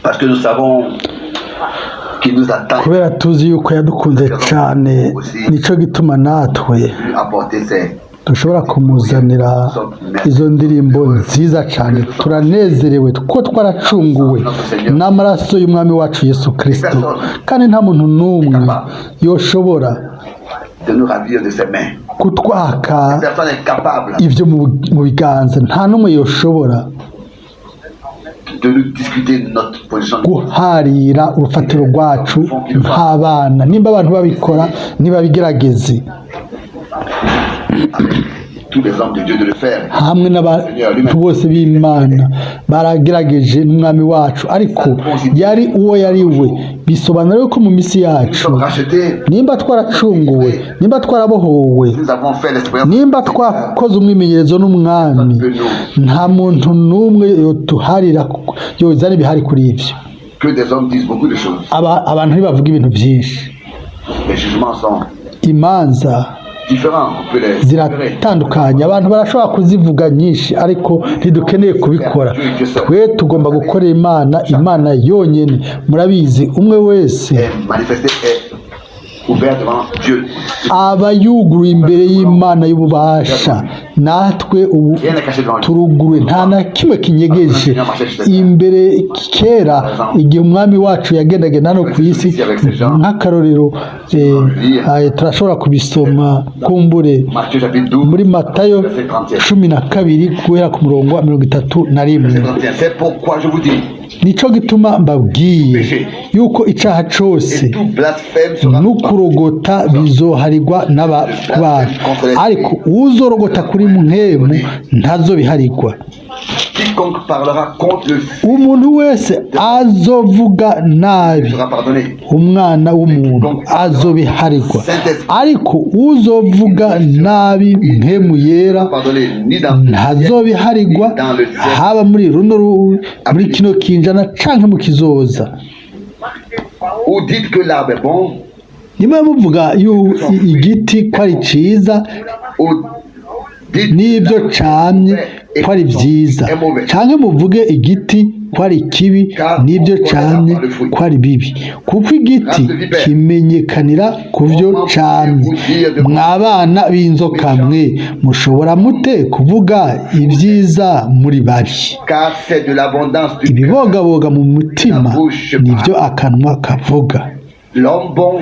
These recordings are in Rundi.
Parce que nous savons qu'il nous attend Kubera tuzi yuko yadukunze cyane, nicyo gituma natwe lui apporter ses dushobora kumuzanira izo ndirimbo nziza cyane. Turanezerewe ko twaracunguwe n'amaraso y'Umwami wacu Yesu Kirisito, kandi nta muntu n'umwe yoshobora de nous ravir de ses mains. kutwaka Personne n'est capable ibyo mu biganza. Nta n'umwe yoshobora de nous discuter notre position. guharira urufatiro rwacu nk'abana. Nimba abantu babikora, nibabigerageze Tous les hommes de Dieu de le faire. hamwe n'abantu bose b'Imana baragerageje n'Umwami wacu, ariko yari uwo yari we. Bisobanura yuko mu minsi Nous yacu, sommes rachetés. nimba twaracunguwe, nimba twarabohowe, Nous avons fait l'expérience. nimba twakoze umwimenyerezo n'Umwami, nta muntu n'umwe yotuharira, yozana ibihari kuri ibyo. Que des hommes disent beaucoup de choses. Abantu ntibavuga ibintu byinshi. Les jugements sont Imanza différents. On peut les séparer. ziratandukanye, abantu barashobora kuzivuga nyinshi, ariko ntidukeneye kubikora. Twe tugomba gukorera Imana, Imana yonyine. Murabizi, umwe wese Est manifesté, est ouvert devant Dieu. aba yuguruye imbere y'Imana y'ububasha. Natwe ubu Rien n'est caché devant lui. turuguruye, nta na kimwe kinyegeje imbere. Kera igihe Umwami wacu yagendagenda hano ku isi, nk'akarorero, turashobora kubisoma kumbure Matthieu chapitre 12, muri Matayo verset 31. 12 guhera ku murongo wa 31. Verset 31. C'est pourquoi je vous dis, Nico gituma mbabwiye yuko icaha cose et tout blasphème sera n'ukurogota bizoharigwa n'abantu, ariko uzorogota kuri Mpwemu ntazobiharigwa. Quiconque parlera contre le Fils Umuntu wese azovuga nabi sera pardonné. Umwana w'umuntu azobiharigwa, ariko uzovuga nabi Mpwemu Yera Pardonné ni dans ntazobiharigwa, haba muri runo muri kino kinjana canke mu kizoza. Ou dites que l'arbre est bon, Nimba muvuga igiti ko ari ciza, ou dites n'ibyo camye ko ari vyiza, canke muvuge igiti ko ari kibi, n'ibyo camye ko ari bibi, kuko igiti kimenyekanira ku vyo camye. Mwa bana b'inzoka mwe, mushobora mute kuvuga ibyiza muri babi? Car c'est de l'abondance du cœur. Ibibogaboga mu mutima nibyo akanwa kavuga. L'homme bon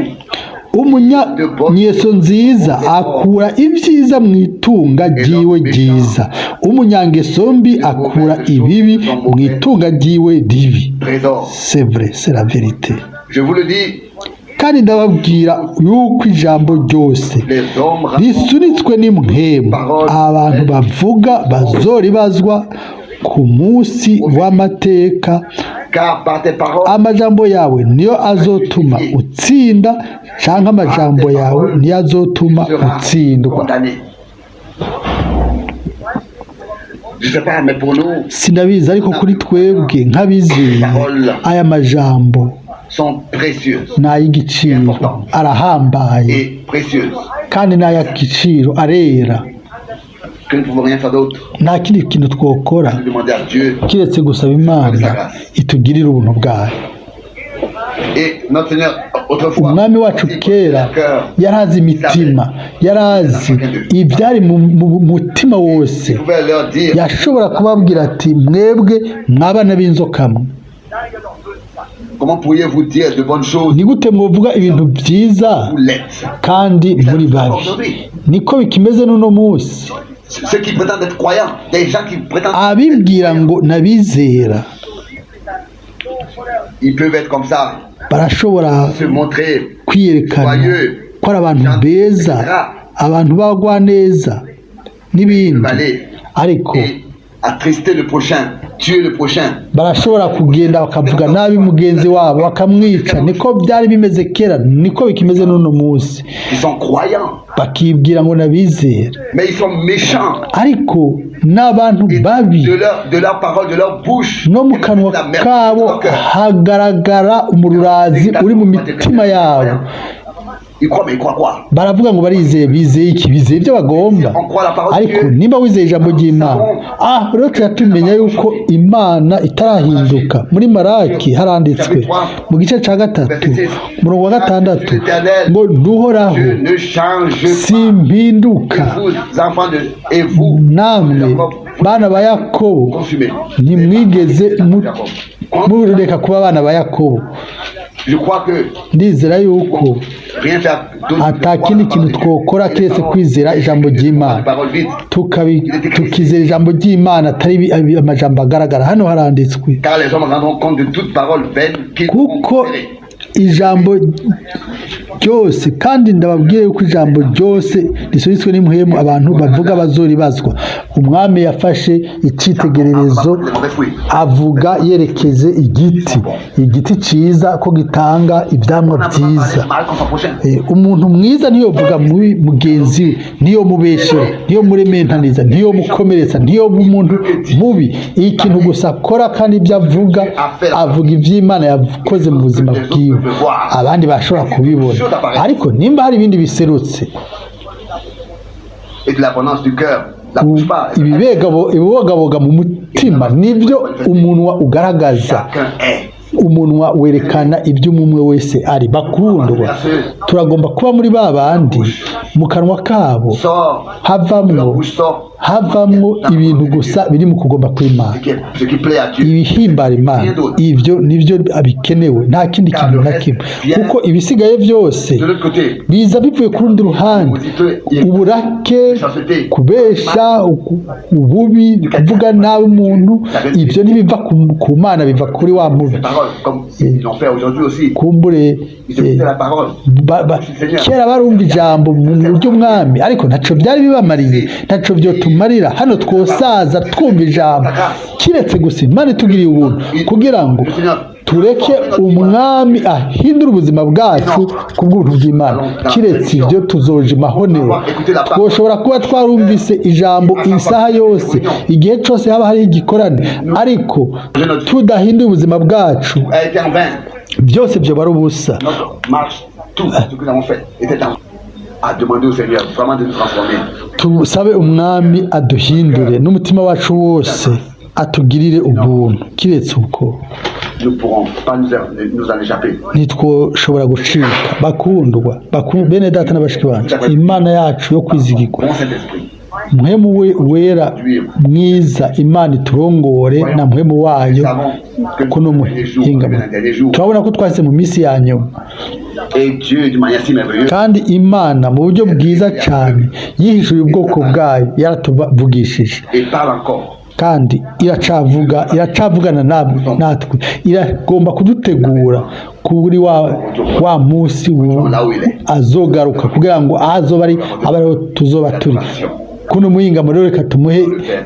Umunyangeso nziza akura ibyiza mu itunga ryiwe ryiza, umunyangeso mbi akura ibibi mu itunga ryiwe ribi. Trésor. C'est vrai, c'est la vérité. Je vous le dis, Kandi ndababwira yuko ijambo ryose les hommes risunitswe n'impwemu abantu bavuga bazoribazwa ku munsi w'amateka. Car par tes paroles, Amajambo yawe niyo azotuma utsinda, canke amajambo yawe niyo azotuma tu seras utsindwa. condamné. Je ne sais pas, mais pour nous, Sinabizi, ariko kuri twebwe nk'abizeye, aya majambo sont précieuses ni ay'igiciro, arahambaye et précieuses kandi ni ay'agaciro, arera. Que nous ne pouvons rien faire d'autre Nta kindi kintu twokora que demander à Dieu. kiretse gusaba Imana itugirire ubuntu bwayo. Et notre Seigneur, autrefois, Umwami wacu kera yarazi imitima, yarazi ibyari mu mutima wose. il pouvait leur dire, Yashobora kubabwira ati: "Mwebwe mwabana b'inzoka mwe, comment pourriez-vous dire de bonnes choses ni gute mwovuga ibintu byiza vous l'êtes? kandi muri babi?" Niko bikimeze n'uno munsi. Ceux qui prétendent être croyants, des gens qui prétendent, Abibwira ngo nabizera, ils peuvent être comme ça, barashobora se montrer kwiyerekana joyeux, ko ari abantu beza, abantu bagwa neza n'ibindi, aller ariko et attrister le prochain, tuer le prochain. barashobora kugenda bakavuga nabi mugenzi wabo, bakamwica. Niko byari bimeze kera, niko bikimeze n'uno munsi. Ils sont croyants, Bakibwira ngo nabizera, mais ils sont méchants. ariko n'abantu Et babi. de leur parole, de leur bouche, No mu kanwa la merde kabo dans leur cœur. hagaragara umururazi uri mu mitima yabo. Ils croient, mais ils croient quoi? Baravuga ngo barizeye, bizeye iki? Bizeye ibyo bagomba. On croit la parole de Ariko Dieu. nimba wizeye ijambo ry'Imana, rero tuba tumenya yuko Imana itarahinduka. Muri Maraki haranditswe mu gice cya 3, umurongo wa 6, ngo duhoraho, Dieu ne change pas. simpinduka. Et vous, enfants de, et vous, Namwe Jacob, bana ba Yakobo, consumez. ntimwigeze mureka kuba abana ba Yakobo. Je crois que Ndizera yuko rien faire d'autre ata kindi kintu twokora keretse kwizera ijambo ry'Imana, parole vite. Tukizera ijambo ry'Imana, atari amajambo agaragara. Hano haranditswe: Car les hommes rendront compte de toute parole vaine qu'ils ont Kuko proférée. ijambo ryose, kandi ndababwire yuko ijambo ryose risunitswe n'impwemu abantu bavuga bazoribazwa. Umwami yafashe icyitegererezo, Les mauvais fruits. avuga yerekeze igiti, igiti cyiza ko gitanga ibyamwa On n'a pas byiza. parlé mal contre son prochain. Umuntu mwiza ntiyovuga mubi mugenzi we, niyo mubeshera, niyo murementaniza, niyo mukomeretsa, niyo umuntu mubi. Ikintu gusa akora kandi ibyo avuga, avuga iby'Imana yakoze mu buzima bwiwe, abandi bashobora kubibona. Ariko nimba hari ibindi biserutse, Et de l'abondance du cœur, la bouche parle. Ibibogaboga mu mutima nibyo umunwa ugaragaza. Chacun est. Umunwa werekana ibyo umwe wese ari. Bakundwa, turagomba kuba muri ba bandi mu kanwa kabo Sort. De leur havamwo bouche sort havamwo ibintu gusa biri mu kugomba kw'Imana, ce qui, ce qui plaît à Dieu. ibihimbara Imana. Ibyo nibyo bikenewe, nta kindi kintu na kimwe, kuko ibisigaye byose De l'autre côté, biza bivuye ku rundi ruhande: uburake, kubesha, ububi, kuvuga nabi umuntu. Ibyo ntibiva ku Mana, biva kuri wa mubi. ces paroles, comme ils l'ont fait aujourd'hui aussi. Kumbure Ils écoutaient la parole. Kera barumva ijambo mu ry'umwami, ariko ntaco byari bibamariye, ntaco byotumarira. Hano twosaza twumva ijambo, kiretse gusa Imana itugiriye ubuntu kugira ngo tureke umwami ahindure ubuzima bwacu ku bw'ubuntu bw'Imana. Kiretse ibyo, tuzoja imahonero. Twoshobora kuba twarumvise ijambo isaha yose, igihe cyose haba hariho igikorane, ariko tudahinduye ubuzima bwacu, A été en vain. byose byoba ari ubusa. Notre marche, tout ce que nous avons fait était en à demander au Seigneur vraiment de nous transformer. Tusabe umwami aduhindure n'umutima wacu wose, atugirire ubuntu. Kiretse uko, Nous ne pourrons pas nous en échapper. ntitwoshobora gucika. Bakundwa, bene data na bashiki bacu, Imana yacu yo kwizigirwa, Bon Saint-Esprit, mpwemu we wera mwiza, Imana iturongore na mpwemu wayo savons que nous kuno sommes dans les derniers jours, muhingamo. dans les derniers jours. Turabona ko twahise mu minsi ya nyuma. Et Dieu, d'une manière si merveilleuse, Kandi Imana mu buryo bwiza cyane yihishuriye ubwoko bwayo, yaratuvugishije. et parle encore. Kandi iracavuga, iracavugana natwe, iragomba kudutegura kuri wa munsi Là où il est. azogaruka, kugira ngo aho azoba ari abe ariho tuzoba turi. Kuno muhingamo rero, reka tumuhe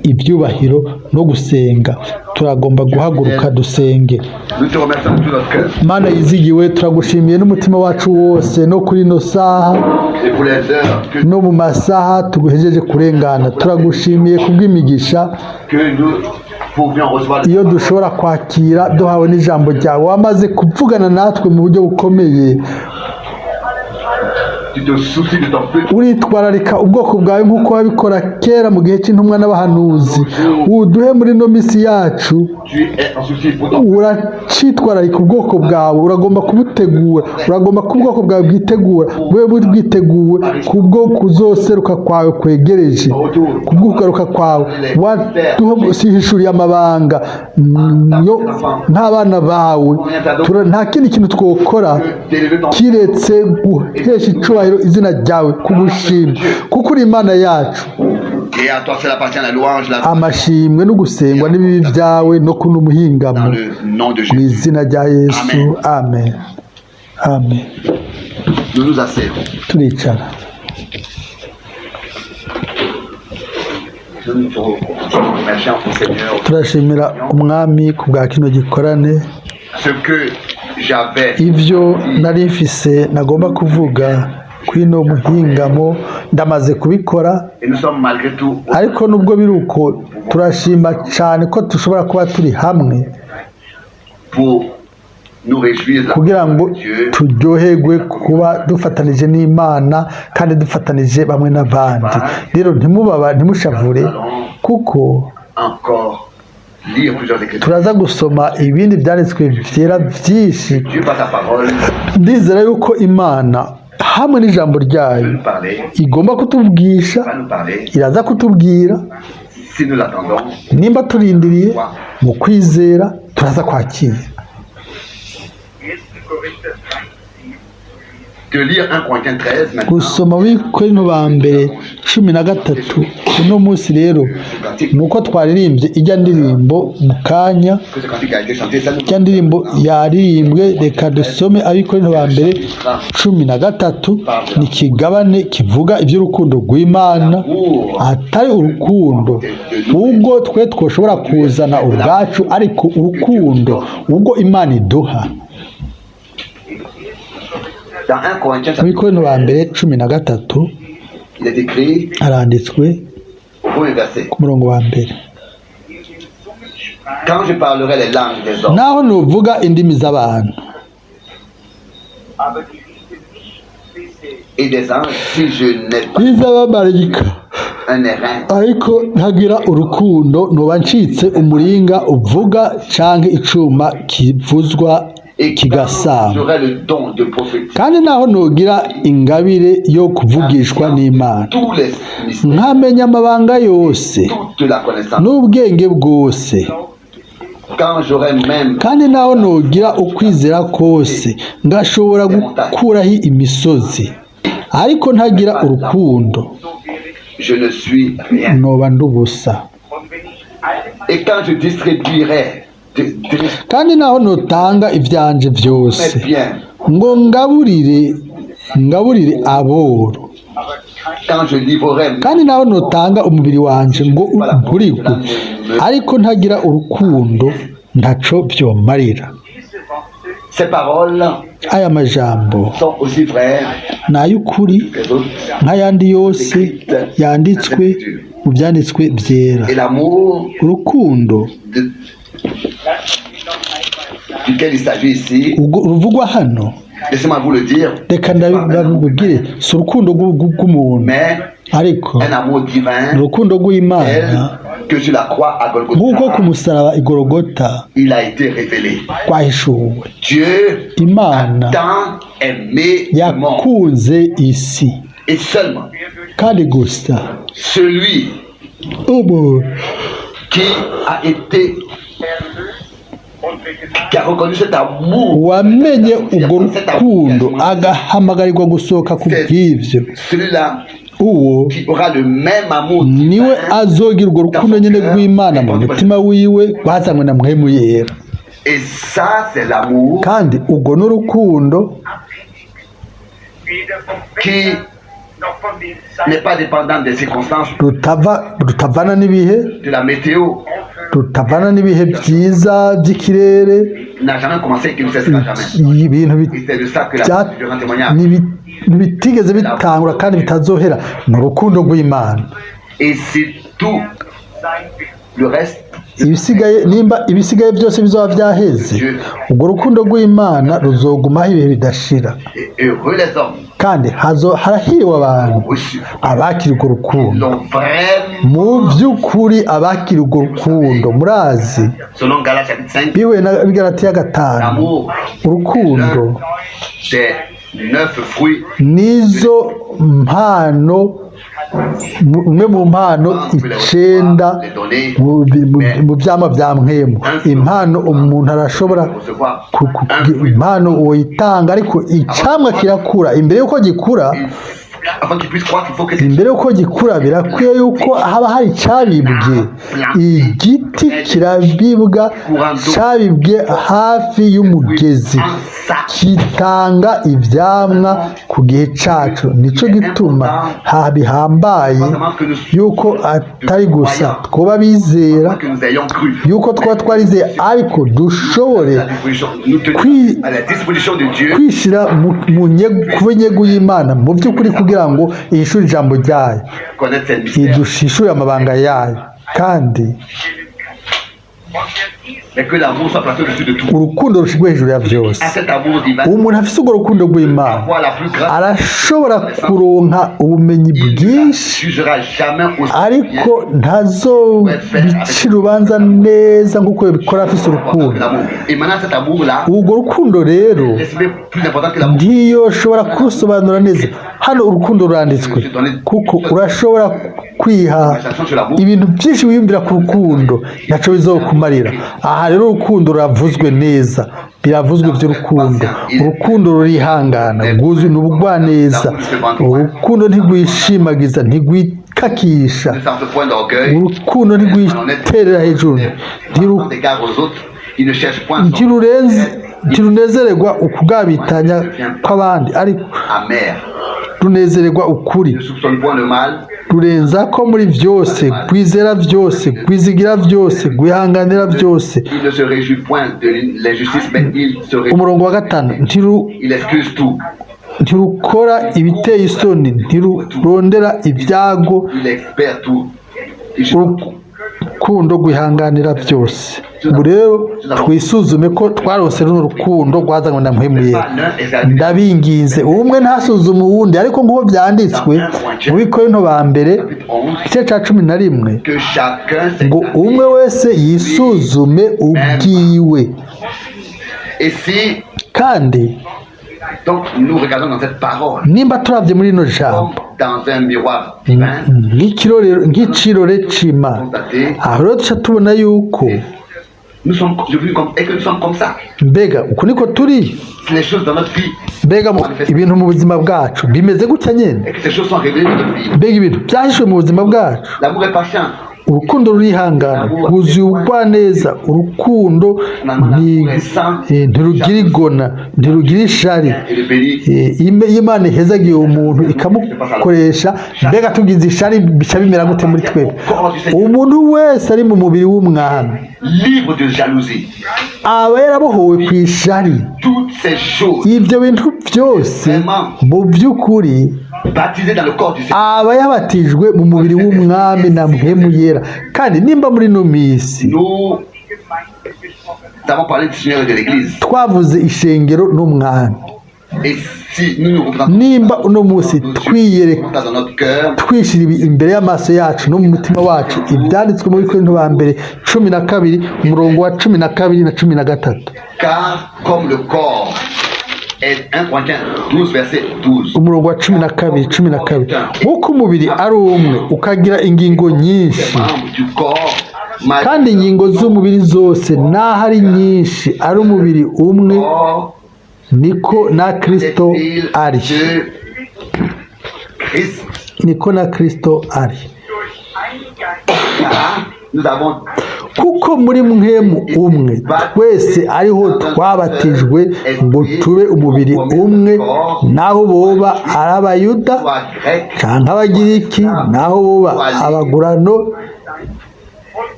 ibyubahiro no gusenga. Turagomba guhaguruka dusenge. Nous te remercions de tout notre cœur. Mana yizigiwe, turagushimiye n'umutima wacu wose, no kuri ino saha, Et pour les heures que, no mu masaha tuguhejeje kurengana. Turagushimiye kubw'imigisha que nous pouvions recevoir de iyo dushobora kwakira duhawe n'ijambo ryawe. Wamaze kuvugana natwe mu buryo bukomeye. Tu te soucies de ton peuple. Uritwararika ubwoko bwawe nk'uko wabikora kera mu gihe cy'intumwa n'abahanuzi. Uduhe muri ino minsi yacu. Tu es en souci pour ton Uracitwararika ubwoko bwawe, uragomba kubutegura, uragomba ko ubwoko bwawe bwitegura, bube bwiteguwe kubwo kuzoseruka kwawe kwegereje, kubwo kugaruka kwawe. Waduhishuriye amabanga yo nk'abana bawe. Nta kindi kintu twokora d'élever ton kiretse guhesha icubahiro izina ryawe, kugushima, kuko uri Imana yacu. Et à toi seul appartient la louange, la Amashimwe no gusengwa n'ibibi byawe no kuno umuhingamo, dans le nom de mu Jésus. izina rya Yesu, amen, amen. Nous nous asseyons. Turicara. Nous nous remercions au Seigneur. Turashimira umwami ku bwa kino gikorane. Ce que j'avais Ibyo nari mfise nagomba kuvuga kwino muhingamo ndamaze kubikora. Et nous sommes malgré tout Ariko nubwo biri uko, turashima cyane ko dushobora kuba turi hamwe pour nous réjouir de la Kugira ngo parole de Dieu. Turyoherwe kuba dufatanije n'Imana kandi dufatanije bamwe n'abandi. Rero ntimubaba, ntimushavure, kuko Encore lire plusieurs écritures. Turaza gusoma ibindi byanditswe byera byinshi. Dieu par sa parole Ndizera yuko Imana hamwe n'ijambo ryayo nous parler, igomba kutubwisha, va nous parler iraza kutubwira. Si nous l'attendons. Nimba turindiriye mu kwizera, turaza kwakira. De lire 1 Corinthiens 13 maintenant. Gusoma Abikorinto ba mbere 13 uno munsi rero, ni uko twaririmbye ijya ndirimbo mu kanya. Que ce cantique a été chanté, ça nous Ijya ndirimbo yaririmbwe. Reka dusome Abikorinto ba mbere 13. Ni ikigabane kivuga iby'urukundo rw'Imana, atari urukundo ubwo twe twoshobora kuzana ubwacu, ariko urukundo ubwo Imana iduha. Dans 1 Corinthiens, Abikorinto ba mbere 13, il est écrit haranditswe au premier verset. Ku murongo wa mbere. Quand je parlerai les langues des hommes Naho nuvuga indimi z'abantu aber die Liebe nicht wisse, et des anges, si je n'ai pas n'iz'abamarayika, un airain ariko ntagira urukundo, nuba ncitse umuringa uvuga canke icuma kivuzwa et quand kigasamba. J'aurai le don de prophétie, Kandi naho nugira ingabire yo kuvugishwa n'Imana, tous les mystères, nkamenya amabanga yose toute la connaissance, n'ubwenge bwose, quand j'aurai même kandi naho nugira ukwizera kose ngashobora gukuraho imisozi, ariko ntagira urukundo, so wäre ich. Je ne suis rien. Noba ndubusa. Und wenn ich alle Et quand je distribuerai Kandi naho notanga ivyanje vyose mes biens, ngo ngaburire aboro, aber kein quand je livrerai kandi naho notanga umubiri wanje ngo nturigwe, ariko ntagira urukundo, ntaco vyomarira. Diese Worte Ces paroles Aya majambo sont aussi vraies ni ay'ukuri que les autres. Nk'ayandi yose yanditswe mu byanditswe byera. Et l'amour Urukundo duquel il s'agit ici, ubwo ruvugwa hano, laissez-moi vous le dire, reka ndabibabwire, si urukundo rw'umuntu, mais ariko un amour divin urukundo rw'Imana, tel que sur la croix à nk'uko ku Golgotha, musaraba i Gorogota il a été révélé. rwahishuwe. Dieu Imana a tant aimé le monde. yakunze isi, Et seulement kandi gusa celui ubu qui a été, und qui a reconnu cet amour, wamenye ubwo rukundo agahamagarirwa gusohoka ku bw'ibyo, celui-là uwo qui aura le même amour niwe divin. azogira urwo rukundo nyine rw'Imana mu mutima wiwe rwazanywe na Mpwemu Yera. Et ça, c'est l'amour Kandi ubwo n'urukundo weder vom qui Wetter noch von den n'est Zeiten pas dépendant des circonstances, rutava rutavana n'ibihe, de la météo, rutavana n'ibihe byiza by'ikirere, n'a jamais commencé et qui ne cessera jamais. Ibintu Et c'est de ça que la je rends témoignage. Ntibitigeze bitangura kandi bitazohera, ni urukundo rw'Imana. Et si tout sein wird. le reste, Ibisigaye, nimba ibisigaye byose bizaba byaheze, urwo rukundo rw'Imana ruzogumaho ibihe bidashira. Et heureux les hommes Kandi hazo harahiriwe abantu reçus, abakira urwo rukundo, l'ont vraiment, mu by'ukuri abakira urwo rukundo. Murazi, selon Galates chapitre 5, bihuye na Bigaratiya 5, l'amour urukundo des neuf fruits nizo mpano, umwe mu mpano icenda les donner, mu byama bya Mpwemu. Impano umuntu arashobora recevoir impano woyitanga, ariko icamwa kirakura imbere y'uko gikura. Avant qu'ils puissent croire qu'il faut que Imbere y'uko gikura, birakwiye yuko haba hari icyabibwe. Igiti kirabibwa, cyabibwe hafi y'umugezi, kitanga ibyamwa ku gihe cyacu. Nicyo gituma bihambaye yuko atari gusa twuba bizera, que nous ayons cru yuko twaba twarizeye, ariko dushobore à la disposition, nous tenir à la disposition de Dieu kwishyira kuba inyegu y'Imana mu by'ukuri, kugira ngo ihishure ijambo ryayo, connaître ces mystères. idushishure amabanga yayo. Kandi Und wer dies Mais que l'amour soit placé au-dessus de tout. Urukundo rushirwe hejuru ya byose. À cet amour divin, Umuntu afise urwo rukundo rw'Imana avoir la plus grande, arashobora kuronka ubumenyi il ne la bwinshi, jugera jamais aussi bien ariko ntazobica urubanza neza nk'uko yabikora afise urukundo. que l'amour. Et maintenant, cet amour-là, Urwo rukundo rero l'esprit plus important que l'amour. ntiyoshobora kurusobanura neza. Hano urukundo ruranditswe kuko urashobora kwiha ibintu byinshi wiyumvira ku rukundo, ntaco bizokumarira. Aha rero urukundo ruravuzwe neza, biravuzwe by'urukundo. Urukundo rurihangana, rwuzuye n'ubugwaneza. Urukundo ntirwishimagiza, ntirwikakisha. Ne s'en fait point d'orgueil. Urukundo ntirwiterera hejuru, Ntirugara égard aux autres, il ne cherche point son ntirunezererwa ukugabitanya kw'abandi, ariko amer. runezererwa ukuri. Il ne soupçonne point le mal, Rurenza ko muri byose, rwizera byose, rwizigira byose, rwihanganira byose. Il ne se réjouit point de l'injustice, mais il se réjouit. Umurongo wa 5, Il excuse tout. ntirukora ibiteye isoni, ntirurondera ibyago. Il espère tout. Il supporte tout. Urukundo rwihanganira byose. Ubu rero twisuzume ko twarose runo rukundo rwazanywe na Mpwemu Yera. Ndabinginze, umwe ntasuzume uwundi, ariko nk'uko byanditswe mu Bikorinto ba mbere igice cya 11, Que chacun ngo s'examine. umwe wese yisuzume ubwiwe. Et si, Kandi donc, nous regardons dans cette parole, nimba turabye muri rino jambo comme dans un miroir divin, nk'ikirore c'Imana, constater, aho rero duca tubona yuko nous sommes devenus comme, et que nous sommes comme ça. Mbega uku niko turi? Les choses dans notre vie, Mbega ibintu mu buzima bwacu bimeze gutya nyine? Et que ces choses sont révélées dans notre vie. Mbega ibintu byahishwe mu buzima bwacu? L'amour est patient. Urukundo rurihangana, rwuzuye ubugwaneza. Urukundo ntirugira igona, ntirugira ishari. Et le bénit. Iyo Imana ihezagiye uwo muntu ikamukoresha, mbega tugize ishari bica bimera gute muri twebwe? Umuntu wese ari mu mubiri w'Umwami Libre de jalousie. aba yarabohowe ku ishari. Toutes ces choses Ibyo bintu byose mu by'ukuri baptisées dans le corps du Seigneur. aba yabatijwe mu mubiri w'Umwami na Mpwemu Yera. Kandi nimba muri ino minsi Nous avons parlé du Seigneur et de l'Église. twavuze ishengero n'Umwami, Et si nous nous représentons nimba uno munsi nos yeux, twiyereka, dans notre cœur, twishyira ibi imbere y'amaso yacu no mu mutima wacu, ibyanditswe muri Korinto ba mbere 12, umurongo wa 12 na 13, car comme le corps est 1 Corinthiens 12, verset 12. umurongo wa 12, 12: nk'uko umubiri ari umwe ukagira ingingo nyinshi, Les membres du corps, kandi ingingo z'umubiri zose n'aho ari nyinshi ari umubiri umwe, corps niko na Kristo est-il ari. de Christ. Niko na Kristo ari. Durch einen Geist Car nous avons Kuko muri Mpwemu umwe twese ariho twabatijwe ngo tube umubiri umwe, naho boba ari Abayuda soit grec canke Abagiriki, naho boba abagurano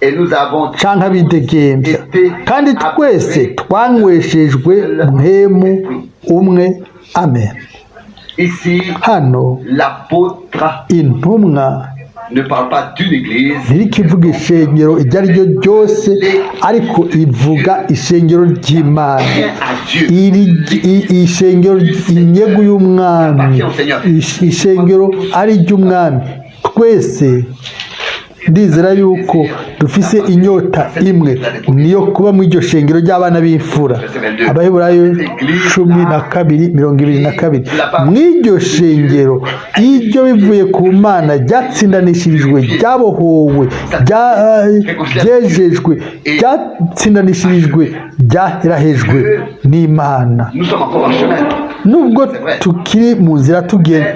et nous avons canke abidegembya, kandi twese twanyweshejwe Mpwemu umwe. Amen. Ici Hano l'apôtre intumwa ne parle pas d'une église, ntiriko ishengero iryo ari ryo ryose, ariko ivuga ishengero ry'Imana. vient à Dieu. Iri ishengero inyegu y'Umwami, ishengero ari iry'Umwami. Twese ndizera yuko dufise inyota imwe, niyo kuba muri iryo shengero ry'abana b'imfura. Abaheburayo 12:22. Mw'iryo shengero iryo bivuye ku Mana, ryatsindanishirijwe, ryabohowe, ryejejwe, ryatsindanishirijwe, ryaherahejwe n'Imana. Nous sommes encore en chemin. Nubwo tukiri mu nzira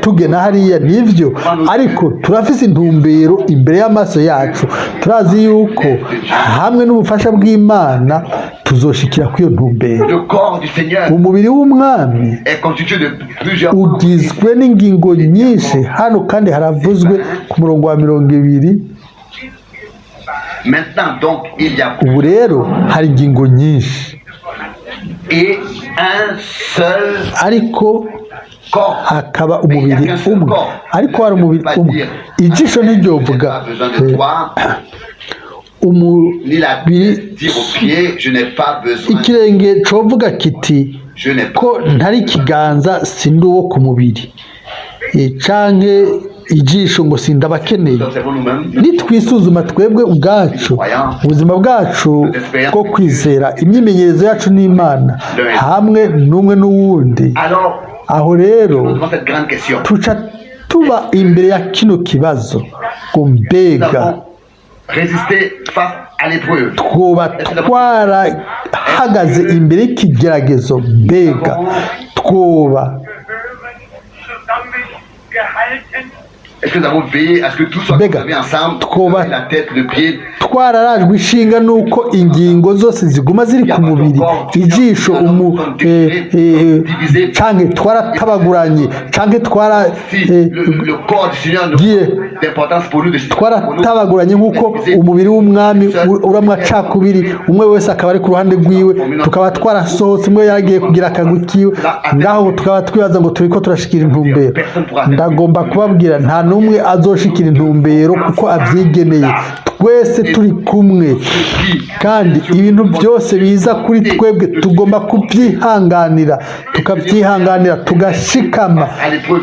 tugena hariya, nivyo, ariko turafise intumbero imbere y'amaso yacu. Turazi yuko hamwe n'ubufasha bw'Imana tuzoshikira kuri iyo ntumbero. Le corps du Seigneur Umubiri w'Umwami est constitué de plusieurs membres. ugizwe n'ingingo nyinshi. Hano kandi haravuzwe ku murongo wa 20. Maintenant donc, il y a Ubu rero hari ingingo nyinshi, et un seul ariko corps. hakaba umubiri umwe. Ariko hari umubiri umwe. Ijisho ntiryovuga Pas besoin de toi. Ni la umubiri tête dire au pied, je n'ai pas besoin, ikirenge covuga kiti je n'ai pas. ko ntari ikiganza sindi uwo ku mubiri. Canke ijisho ngo sindabakeneye. Nous observons nous-mêmes, Nitwisuzuma twebwe ubwacu, ubuzima bwacu bwo kwizera, imyimenyerezo yacu n'Imana hamwe n'umwe n'uwundi, alors, aho rero nous devons cette grande question. Tuca tuba imbere ya kino kibazo ngo Nous mbega avons résisté face à l'épreuve. Twoba twarahagaze imbere y'ikigeragezo? Mbega twoba Gehören zusammengehalten, Est-ce que nous avons veillé à ce que tout soit Mbega, conservé ensemble, la tête, le pied, twararajwe ishinga nuko ingingo zose ziguma ziri ku mubiri, ijisho, umu canke twaratabaguranye, canke twara si le corps du Seigneur nous d'importance pour nous de twaratabaguranye nk'uko umubiri w'umwami uramwa cakubiri, umwe wese akaba ari ku ruhande rwiwe, tukaba twarasohotse, umwe yaragiye kugira akagwi kiwe ngaho, tukaba twibaza ngo turiko turashikira intumbero? Ndagomba kubabwira, nta n'umwe azoshikira intumbero kuko avyigeneye. Twese turi kumwe, kandi ibintu byose biza kuri twebwe tugomba kubyihanganira, tukabyihanganira, tugashikama,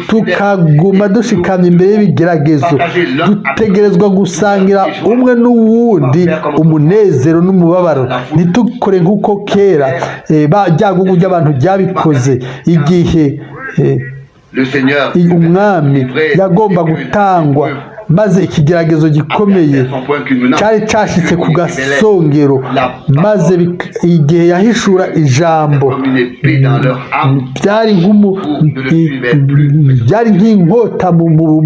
tukaguma dushikamye imbere y'ibigeragezo. Dutegerezwa gusangira umwe n'uwundi umunezero n'umubabaro. Ntitukore nk'uko kera rya gugu ry'abantu ryabikoze igihe Le Seigneur umwami yagomba gutangwa, maze ikigeragezo gikomeye cyari cyashitse ku gasongero, maze igihe yahishura ijambo, comme une épée dans leur âme. Byari nk'inkota mu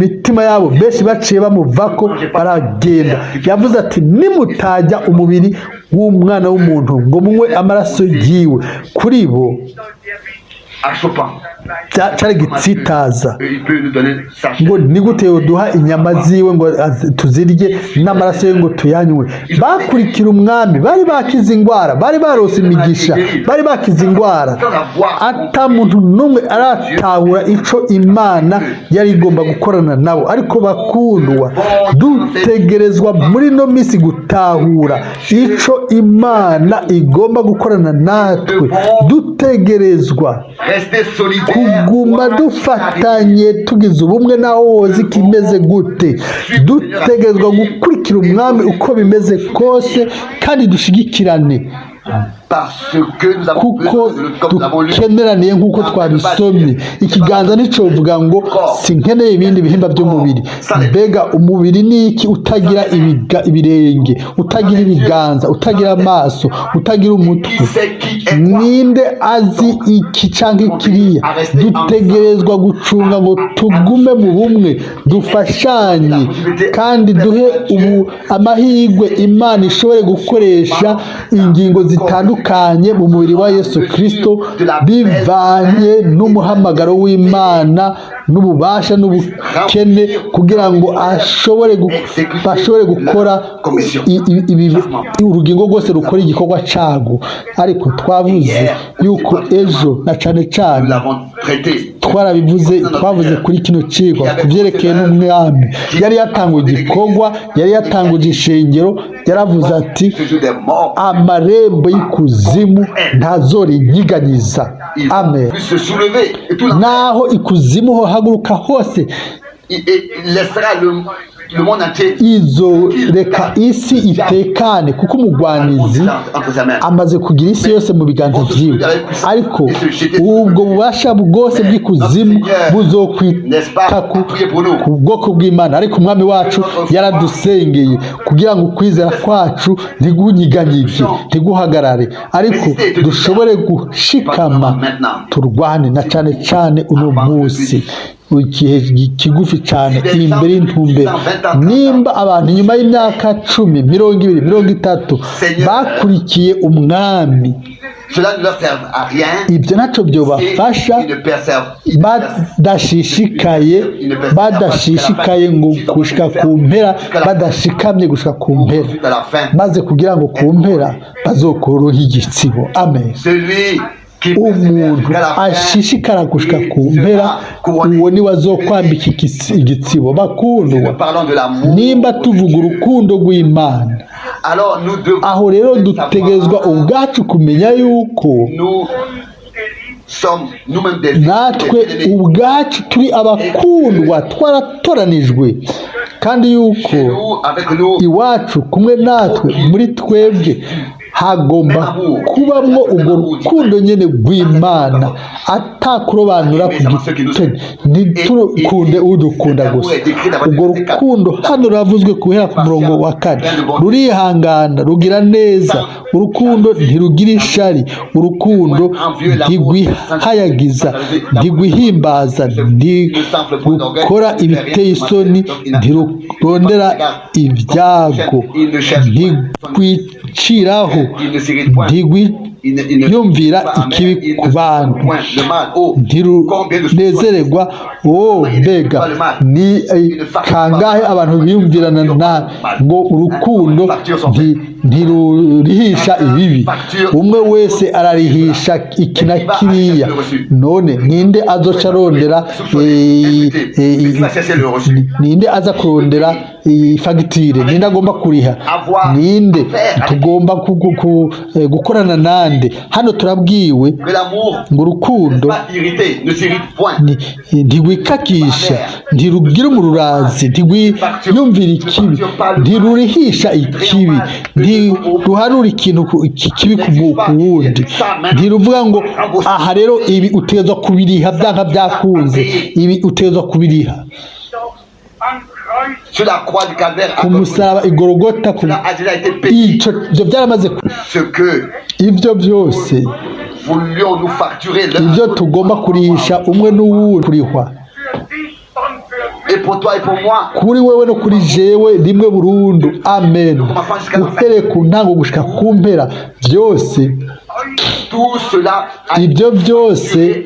mitima yabo. Benshi baciye bamuvako baragenda. Yavuze ati: "Nimutajya umubiri w'umwana w'umuntu ngo munywe amaraso yiwe." Kuri bo À Chopin, cari gitsitaza. Il peut nous donner sa chair. Ngo ni gute yoduha inyama ziwe ngo tuzirye, n'amaraso ye ngo tuyanywe? Bakurikira umwami, bari bakize ingwara, bari barose imigisha, bari bakize ingwara, ata muntu n'umwe aratahura ico Imana yari igomba gukorana nabo. Ariko bakundwa, dutegerezwa muri ino minsi gutahura ico Imana igomba gukorana natwe. Dutegerezwa Rester solidaire. kuguma dufatanye, tugize ubumwe, naho woza ikimeze gute. Dutegerezwa gukurikira umwami uko bimeze kose, kandi dushigikirane Parce que nous avons kuko besoin de l'autre, comme nous l'avons lu. Dukeneraniye nk'uko twabisomye. Ikiganza nticovuga ngo sinkeneye ibindi bihimba by'umubiri. Mbega umubiri ni iki utagira ibirenge, utagira ibiganza, utagira amaso, utagira umutwe? Qui sait qui est quoi? Ninde azi iki canke kiriya? Dutegerezwa gucunga ngo tugume mu bumwe, dufashanye, kandi duhe ubu amahirwe Imana ishobore gukoresha ingingo zitandukanye mu mubiri wa Yesu Kristo, bivanye n'umuhamagaro w'Imana n'ububasha n'ubukene, kugira ngo ashobore bashobore gukora urugingo rwose rukora igikorwa cago. Ariko twavuze yuko ejo na cane cane Nous l'avons traité. twarabivuze, twavuze kuri kino cigwa ku vyerekeye n'umwami yari yatanguye igikorwa, yari yatanguje ishengero. Yaravuze ati: Ce jour des morts, "Amarembo y'ikuzimu ntazorinyiganyiza." il Amen. Puisse se soulever et tout l'enfer. Naho ikuzimu hohaguruka hose, Il laissera le monde entier izoreka isi itekane, kuko umugwanizi entre sa main. Amaze kugira isi yose mu biganza vyiwe. Ariko ubwo bubasha bwose bw'ikuzimu buzokwita ku bwoko bw'Imana. Ariko umwami wacu yaradusengeye kugira ngo ukwizera kwacu ntigunyiganyige, ntiguhagarare, ariko dushobore gushikama, turwane, na cane cane uno munsi, igihe kigufi cyane imbere y'intumbero. Nimba abantu inyuma y'imyaka 10, 20, 30 bakurikiye umwami, Cela ne leur sert à rien ibyo ntacyo byobafasha s'ils ne persévèrent. Badashishikaye ngo gushika ku mpera, badashikamye gushika ku mpera, Ensuite, à la fin, maze kugira ngo ku mpera bazokureho igitsibo. Amen. celui Qui persévère Umuntu jusqu'à la fin, ashishikara gushika il ku mpera, sera couronné. uwo niwe azokwambika igitsibo. Si Bakundwa, nous parlons de l'amour nimba de tuvuga Dieu, urukundo rw'Imana, alors nous devons aho rero dutegerezwa savoir ubwacu kumenya yuko nous sommes nous-mêmes des natwe des bien-aimés. ubwacu turi abakundwa, twaratoranijwe, kandi yuko Chez nous, avec nous, iwacu kumwe natwe muri twebwe hagomba kubamwo urwo rukundo nyene rw'Imana, atakurobanura ku gitoni. Ntitukunde udukunda gusa. Urwo rukundo hano ruravuzwe guhera ku murongo wa 4: rurihangana, rugira neza, urukundo ntirugira ishari, urukundo ntigwihayagiza, ntigwihimbaza, ntigukora ibiteye isoni, ntirurondera ibyago, ntigwiciraho, il ne s'irrite point, il ne ntigwiyumvira pas amer, ikibi il ku ne bantu, point le mal. Oh, combien de ntirunezererwa. Oh, mbega ni kangahe abantu biyumvirana na ngo urukundo ntirurihisha ibibi. Umwe wese ararihisha iki na kiriya. None ninde azoca arondera, ninde aza kurondera iyi fagitire? Ninde agomba kuriha? Ninde tugomba gukorana nande? Hano turabwiwe Que l'amour ngo urukundo n'est pas irrité, ne s'irrite point. Ntigwikakisha, ntirugira umururazi, ntigwiyumvira ikibi, ntirurihisha ikibi, ntiruharura ikintu kibi ku wundi, ntiruvuga ngo aha rero ibi utegerezwa kubiriha byanka byakunze, ibi utegerezwa kubiriha. Doch am Kreuz Sur la croix du Calvaire, Ku musaraba igorogota ku cela a déjà été payé. Ico ivyo byaramaze Ce que ivyo byose voulions nous facturer l'un ibyo tugomba kurihisha umwe n'uwundi kurihwa für dich und für mich. et pour toi et pour moi, kuri wewe no kuri jewe rimwe burundu. Amen. Uhereye ku ntango gushika ku mpera, byose tout cela a ibyo byose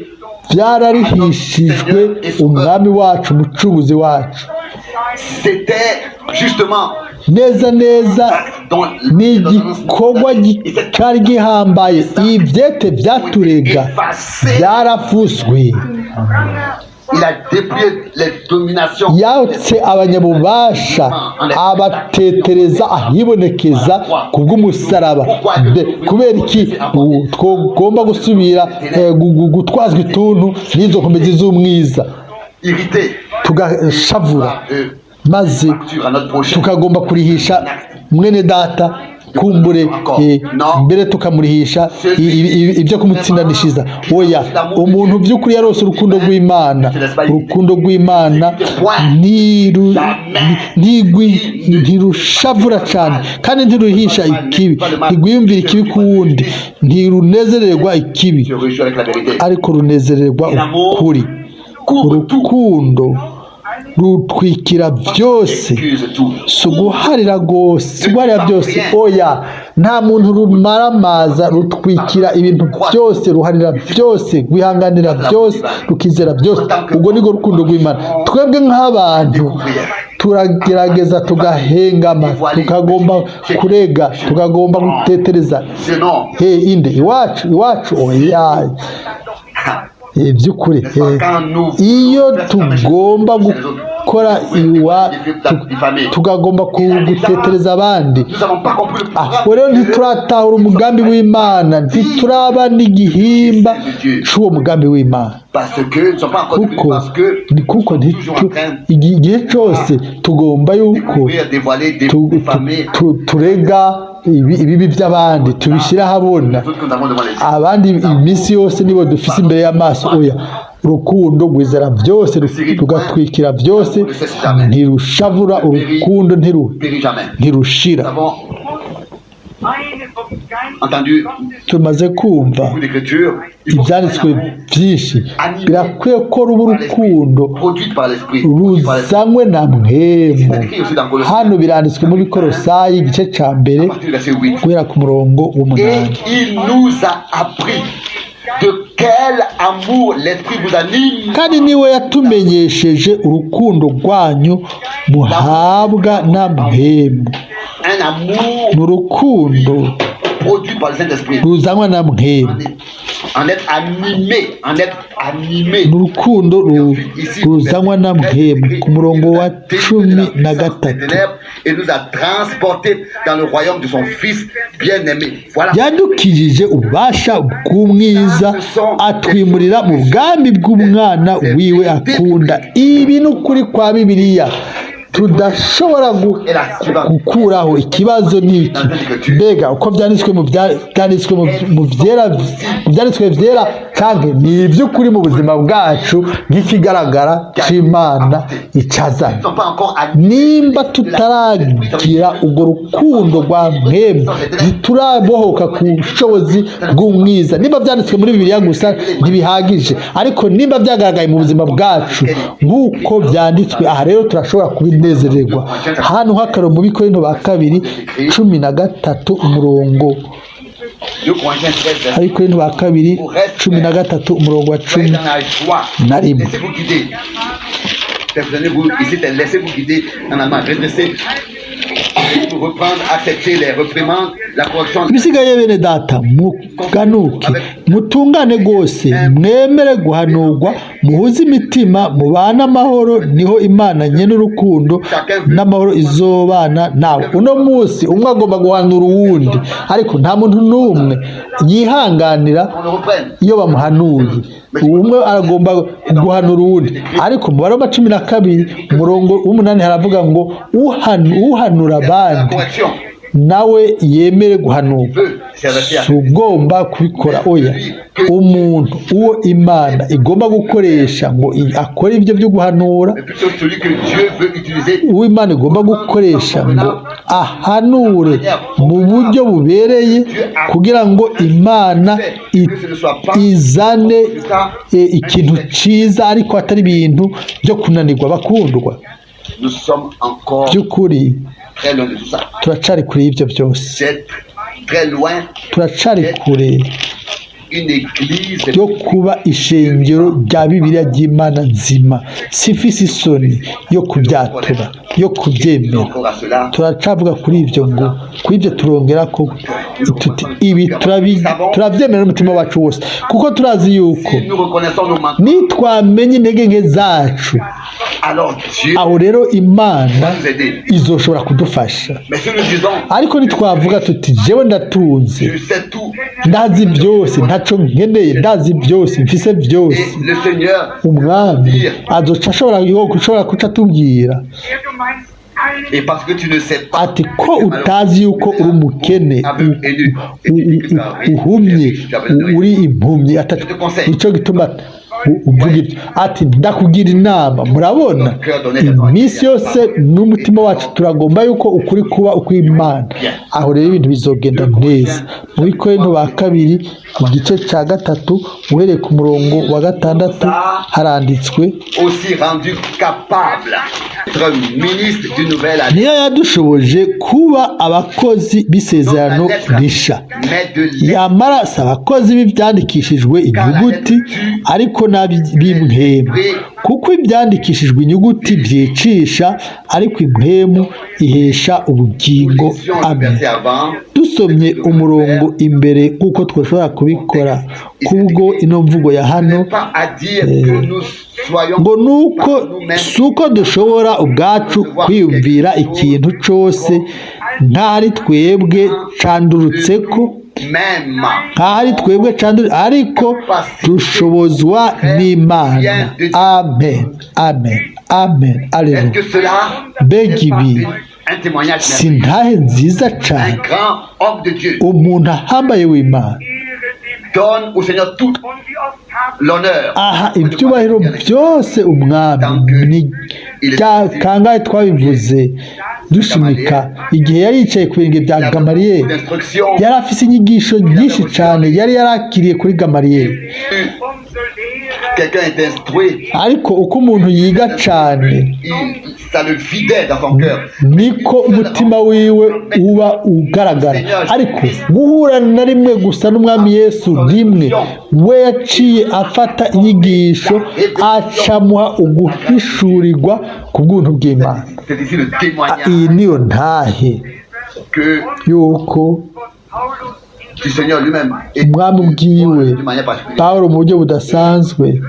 byararihishijwe umwami wacu, umucunguzi wacu. C'était justement Neza neza dans ni igikorwa cyari gihambaye. Ibyete byaturega byarafuswe. Il a dépouillé les dominations. Yatse abanyabubasha, abatetereza ahibonekeza kubw'umusaraba. Kubera iki ubu twagomba gusubira gutwazwa ituntu n'izo nkomezi z'umwiza, Irrité tugashavura, maze facture à notre prochain. tukagomba kurihisha mwene data, kumbure mbere tukamurihisha ibyo kumutsindanishiza? Oya, umuntu by'ukuri yarose urukundo rw'Imana, urukundo rw'Imana ntirushavura cyane, kandi ntiruhisha ikibi, ntirwiyumvira ikibi ku wundi, ntirunezererwa ikibi, Se réjouit avec la vérité. ariko runezererwa ukuri. Urukundo rutwikira byose. Excuse tout. Si uguharira rwose, si uguharira byose, oya. Nta muntu rumaramaza. Rutwikira ibintu byose, ruharira byose, rwihanganira byose, rukizera byose. Ubwo nibwo rukundo rw'Imana. Twebwe nk'abantu turagerageza tugahengama, tukagomba kurega, tukagomba gutetereza. Sinon, He inde iwacu, iwacu, oya. By'ukuri iyo tugomba gukora iwa tukagomba gutetereza abandi, nous n'avons pas compris le aho rero ntituratahura umugambi w'Imana, ntituraba n'igihimba c'uwo mugambi w'Imana. Parce que nous ne sommes pas encore devenus, Kuko parce que ni kuko nous sommes toujours en train igihe cyose tugomba yuko découvrir, dévoiler, diffamer turega ibibi by'abandi, tubishyira ahabona les autres que nous avons devant les yeux. abandi iminsi yose nibo dufise imbere y'amaso. Oya, urukundo rwizera byose, rugatwikira byose, ntirushavura. Urukundo Périt jamais. ntirushira. Nous avons Eine vom Geist entendu Gottes Tumaze kumva beaucoup d'écritures. Il faut ibyanditswe un amour byinshi. Birakwiye ko ruba urukundo produit par l'esprit. Produit par l'esprit. ruzanywe na Mpwemu. Hano biranditswe muri Korosayi igice cya 1, À partir du verset 8. guhera ku murongo Et w'8. il nous a appris de quel amour l'esprit vous anime. Kandi niwe yatumenyesheje urukundo rwanyu muhabwa na Mpwemu. Un amour Ni urukundo produit par le Saint-Esprit. ruzanywa na Mpwemu. En être animé, en être animé. Ni urukundo ruzanwa na Mpwemu. Ku murongo wa 13. Et nous a transportés dans le royaume de son Fils bien-aimé. Voilà. Yadukijije ububasha bw'umwiza, atwimurira mu bwami bw'umwana wiwe akunda. Ibi ni ukuri kwa Bibiliya tudashobora gukuraho. Ikibazo ni iki: mbega uko byanditswe mu byanditswe mu byera, mu byanditswe byera, kandi ni iby'ukuri mu buzima bwacu nk'ikigaragara c'Imana icazana? Ils ne sont pas encore animés. Nimba tutaragira urwo rukundo rwa Mpwemu, ntiturabohoka ku bushobozi bw'umwiza. Nimba byanditswe muri Bibiliya gusa ntibihagije, ariko nimba byagaragaye mu buzima bwacu nk'uko byanditswe aha, rero turashobora kubinezererwa. Hano nk'akarorero, mu Bikorinto ba kabiri 13 umurongo 2 Corinthiens 13, verset Abikorinto ba kabiri 13 umurongo wa Soyez cumi dans la joie. na rimwe. Laissez-vous guider. Perfectionnez-vous. Ici, c'est laissez-vous guider. En allemand, redressez. Vous reprendre, accepter les reprimandes, la correction. Ibisigaye, bene data, muganuke, mutungane rwose, mwemere guhanurwa, muhuze imitima, mubane amahoro, niho Imana nyene urukundo n'amahoro izobana nawe. Uno munsi umwe agomba guhanura uwundi, ariko nta muntu n'umwe yihanganira On le reprenne. iyo bamuhanuye. Umwe aragomba guhanura uwundi, ariko mu Baroma 12 umurongo w'umunani haravuga ngo uhanura La abandi correction. nawe yemere guhanurwa. Veut s'adresser à Si ugomba kubikora, oya. Umuntu uwo Imana igomba gukoresha ngo akore ibyo byo guhanura, Mais plutôt celui que Dieu veut utiliser. uwo Imana igomba gukoresha ngo ahanure mu buryo bubereye, kugira ngo Imana izane ikintu cyiza, ariko atari ibintu byo kunanirwa, bakundwa. Nous sommes encore By'ukuri très loin de tout ça. turacari kure y'ibyo byose. C'est très loin Turacari kure une église yo kuba ishengero rya Bibiliya ry'Imana nzima. Sifise isoni yo kubyatura, yo kubyemera. Encore à cela. Turacavuga kuri ibyo, ngo kuri ibyo turongera ko tuti ibi turabyemera n'umutima wacu wose, kuko turazi yuko Si nous reconnaissons nos manquements, nitwamenya intege nke zacu, alors Dieu aho rero Imana va nous aider. izoshobora kudufasha. Mais si nous disons, Ariko nitwavuga tuti jewe ndatunze, je sais tout, ndazi byose, ntaco nkeneye, ndazi byose, mfise byose, et le Seigneur Umwami azoca ashobora kuca atubwira Der du meinst, allen et parce que tu ne sais pas, ati ko utazi yuko uri umukene, uhumye, uri impumyi, nicyo gituma uvuga ibyo. Ati ndakugira inama. Murabona, iminsi yose n'umutima wacu turagomba yuko ukuri kuba ukw'Imana. Aho rero ibintu bizogenda neza. Mu Bikorinto ba kabiri igice cya gatatu uhereye ku murongo wa gatandatu haranditswe: aussi rendu capable d'être ministre d'une nouvelle alliance, Niyo yadushoboje kuba abakozi b'isezerano risha. mais de l'esprit. Yamara si abakozi b'ibyandikishijwe inyuguti, ariko n'ab'impwemu, kuko ibyandikishijwe inyuguti byicisha, ariko impwemu ihesha ubugingo. Lisions le Amen. verset avant. Dusomye umurongo imbere nk'uko twashobora kubikora kubwo ino mvugo ya hano, Pas à dire que nous soyons ngo nuko si uko dushobora ubwacu kwiyumvira ikintu cyose nk'aho ari twebwe candurutse ko même. Nk'aho ari twebwe candurutse, ariko dushobozwa n'Imana. Amen, amen, amen. Est-ce Aleluya. que cela Mbega n'est pas ibi un témoignage si merveilleux? ntahe nziza cyane? Un grand homme de Dieu Umuntu ahambaye w'Imana donne au Seigneur tout Und wie oft haben l'honneur. aha ibyubahiro byose Umwami. Ni kangahe twabivuze dushimika igihe yari yicaye ku birenge bya Gamariyeri? D'instruction, Yari afise inyigisho nyinshi cyane yari yarakiriye kuri Gamariyeri. umso Lehrer quelqu'un est instruit, Ariko uko umuntu yiga cyane, ça le vidait dans son cœur. niko umutima wiwe uba ugaragara. Ariko guhura na rimwe gusa n'Umwami Yesu rimwe, we yaciye afata inyigisho, acamuha uguhishurirwa ku bw'ubuntu bw'Imana. C'est ici le témoignage Iyi niyo ntahe que yuko von Paulus in Du Seigneur lui-même et Umwami ubwiwe, d'une manière particulière. Pawulo mu buryo budasanzwe,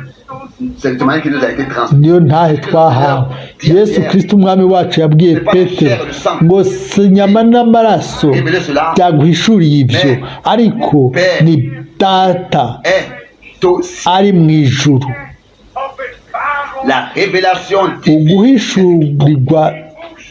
C'est le témoignage qui nous a été transmis. Niyo ntahe twahawe. Yesu Kristo Umwami wacu yabwiye Petero ngo si inyama n'amaraso Révélez cela byaguhishuriye ibyo, ariko ni Data est aussi ari mu ijuru. La révélation divine. Uguhishurirwa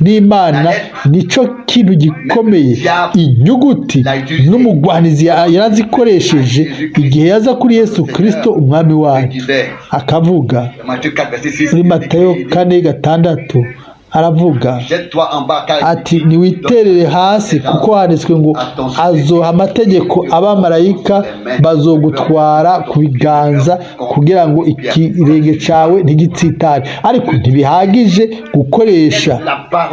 n'Imana nico kintu gikomeye. Inyuguti n'umugwanizi yarazikoresheje igihe yaza kuri Yesu Kristo Umwami wacu, Disait akavuga Matthieu 4, verset 6. muri Matayo 4:6, aravuga Jette-toi en bas car ati: "Niwiterere hasi, kuko handitswe ngo azoha amategeko abamarayika, bazogutwara ku biganza kugira ngo ikirenge cawe ntigitsitare." Ariko ntibihagije gukoresha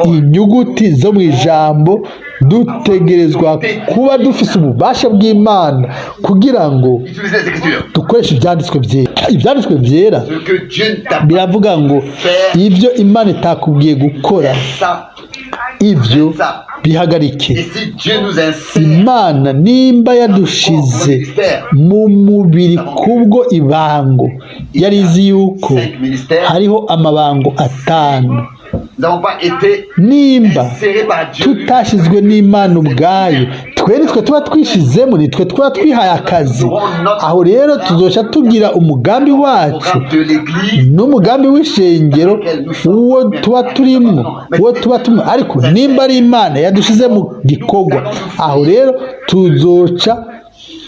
inyuguti zo mu ijambo, dutegerezwa kuba dufise ububasha bw'Imana kugira ngo Utilisez les Écritures. dukoreshe ibyanditswe byera. Ibyanditswe byera Ce que Dieu t'a biravuga ngo ibyo Imana itakubwiye gukora, ça. Ibyo bihagarike. Et si Dieu nous insère Imana nimba yadushize mu mubiri kubwo ibango, yari izi yuko cinq ministères, hariho amabango atanu. nous n'avons pas été Nimba insérés par Dieu. tutashizwe n'Imana ubwayo, twe nitwe tuba twishizemo, nitwe tuba twihaye akazi. Aho rero tuzoca tugira umugambi wacu Programme de l'Église n'umugambi w'ishengero, uwo tuba turimo, uwo tuba turimo. Ariko nimba ari Imana yadushize mu gikorwa, aho rero tuzoca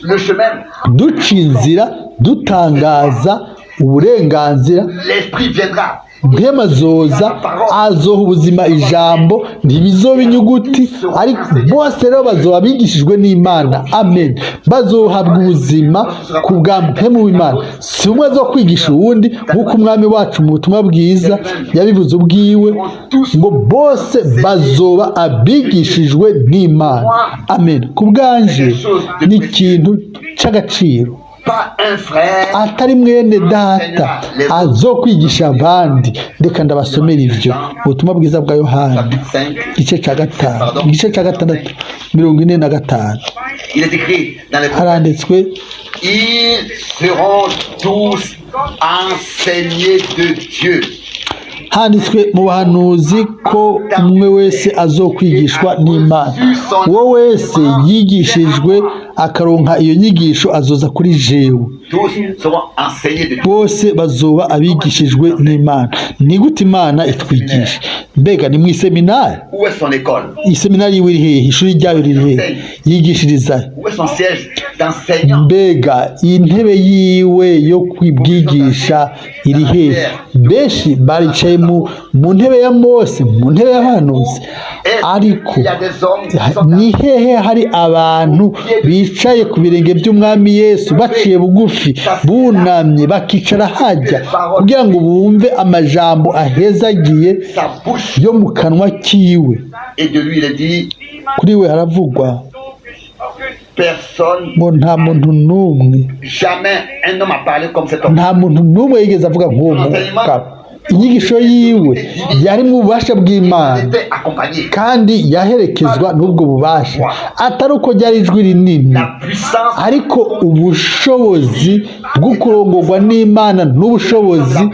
le chemin, duca inzira, dutangaza uburenganzira. l'Esprit viendra. Mpwemu azoza, azoha ubuzima ijambo, ntibizoba inyuguti. Ariko bose rero bazoba bigishijwe n'Imana, amen, bazohabwa ubuzima ku bwa Mpwemu w'Imana. Si umwe zo kwigisha uwundi, nk'uko Umwami wacu mu butumwa bwiza yabivuze ubwiwe ngo bose bazoba abigishijwe n'Imana, amen. Ku bwanje ni ikintu c'agaciro. Pas un frère Atari mwene data azokwigisha abandi. Reka ndabasomera ivyo ubutumwa bwiza bwa Yohana, chapitre 5. Igice ca 5, igice ca 6, 45. Il est écrit dans les Haranditswe: Ils seront tous enseignés de Dieu. Handitswe mu bahanuzi ko umwe wese azokwigishwa n'Imana. Uwo wese yigishijwe akaronka iyo nyigisho azoza kuri jewe. Tous seront enseignés de Dieu. Bose bazoba abigishijwe n'Imana. Ni gute Imana itwigisha? Mbega ni mu iseminari? Où est son école? Iseminari yiwe iri hehe? Ishuri ryayo riri hehe? Yigishiriza? Où est son siège d'enseignant? Mbega intebe yiwe yo kwibwigisha iri hehe? Benshi baricaye mu ntebe ya Mose, mu ntebe y'abahanuzi, ariko Il y a des hommes qui sont ni hehe hari abantu bicaye ku birenge by'Umwami Yesu, baciye bugufi, bunamye, bakicara hajya kugira ngo bumve amajambo ahezagiye sa bouche yo mu kanwa kiwe? Et de lui il est dit Kuri we haravugwa personne, ngo nta muntu n'umwe, jamais un homme a parlé comme cet homme. nta muntu n'umwe yigeze avuga nk'uwo mugabo. Inyigisho yiwe yari mu bubasha bw'Imana, Il était accompagné. kandi yaherekezwa n'ubwo bubasha, atari uko ryari ijwi rinini, La puissance ariko ubushobozi bwo kurongorwa n'Imana n'ubushobozi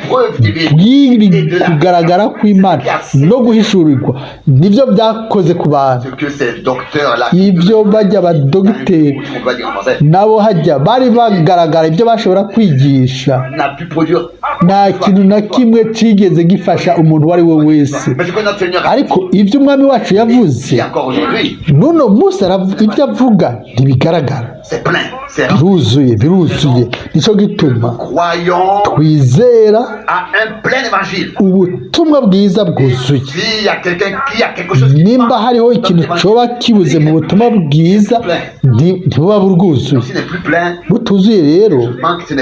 bw'iri kugaragara kw'Imana no guhishurirwa nibyo byakoze ku bantu. Ce que ces docteurs-là, Ibyo bajya abadogiteri on va dire en français, nabo hajya bari bagaragara, ibyo bashobora kwigisha, n'a pu produire. nta kintu na kimwe cigeze gifasha umuntu uwo ari we wese. Mais ce que notre Seigneur a Ariko ibyo Umwami wacu yavuze, dit encore aujourd'hui, n'uno munsi ibyo avuga ntibigaragara. C'est plein, c'est rempli. Biruzuye, biruzuye. Nicyo gituma Croyons twizera à un plein évangile. ubutumwa bwiza bwuzuye. S'il y a quelqu'un qui a quelque chose qui Nimba manque hariho dans ikintu l'évangile, coba kibuze mu butumwa bwiza, ntibuba burwuzuye. s'il n'est plus plein, Butuzuye rero,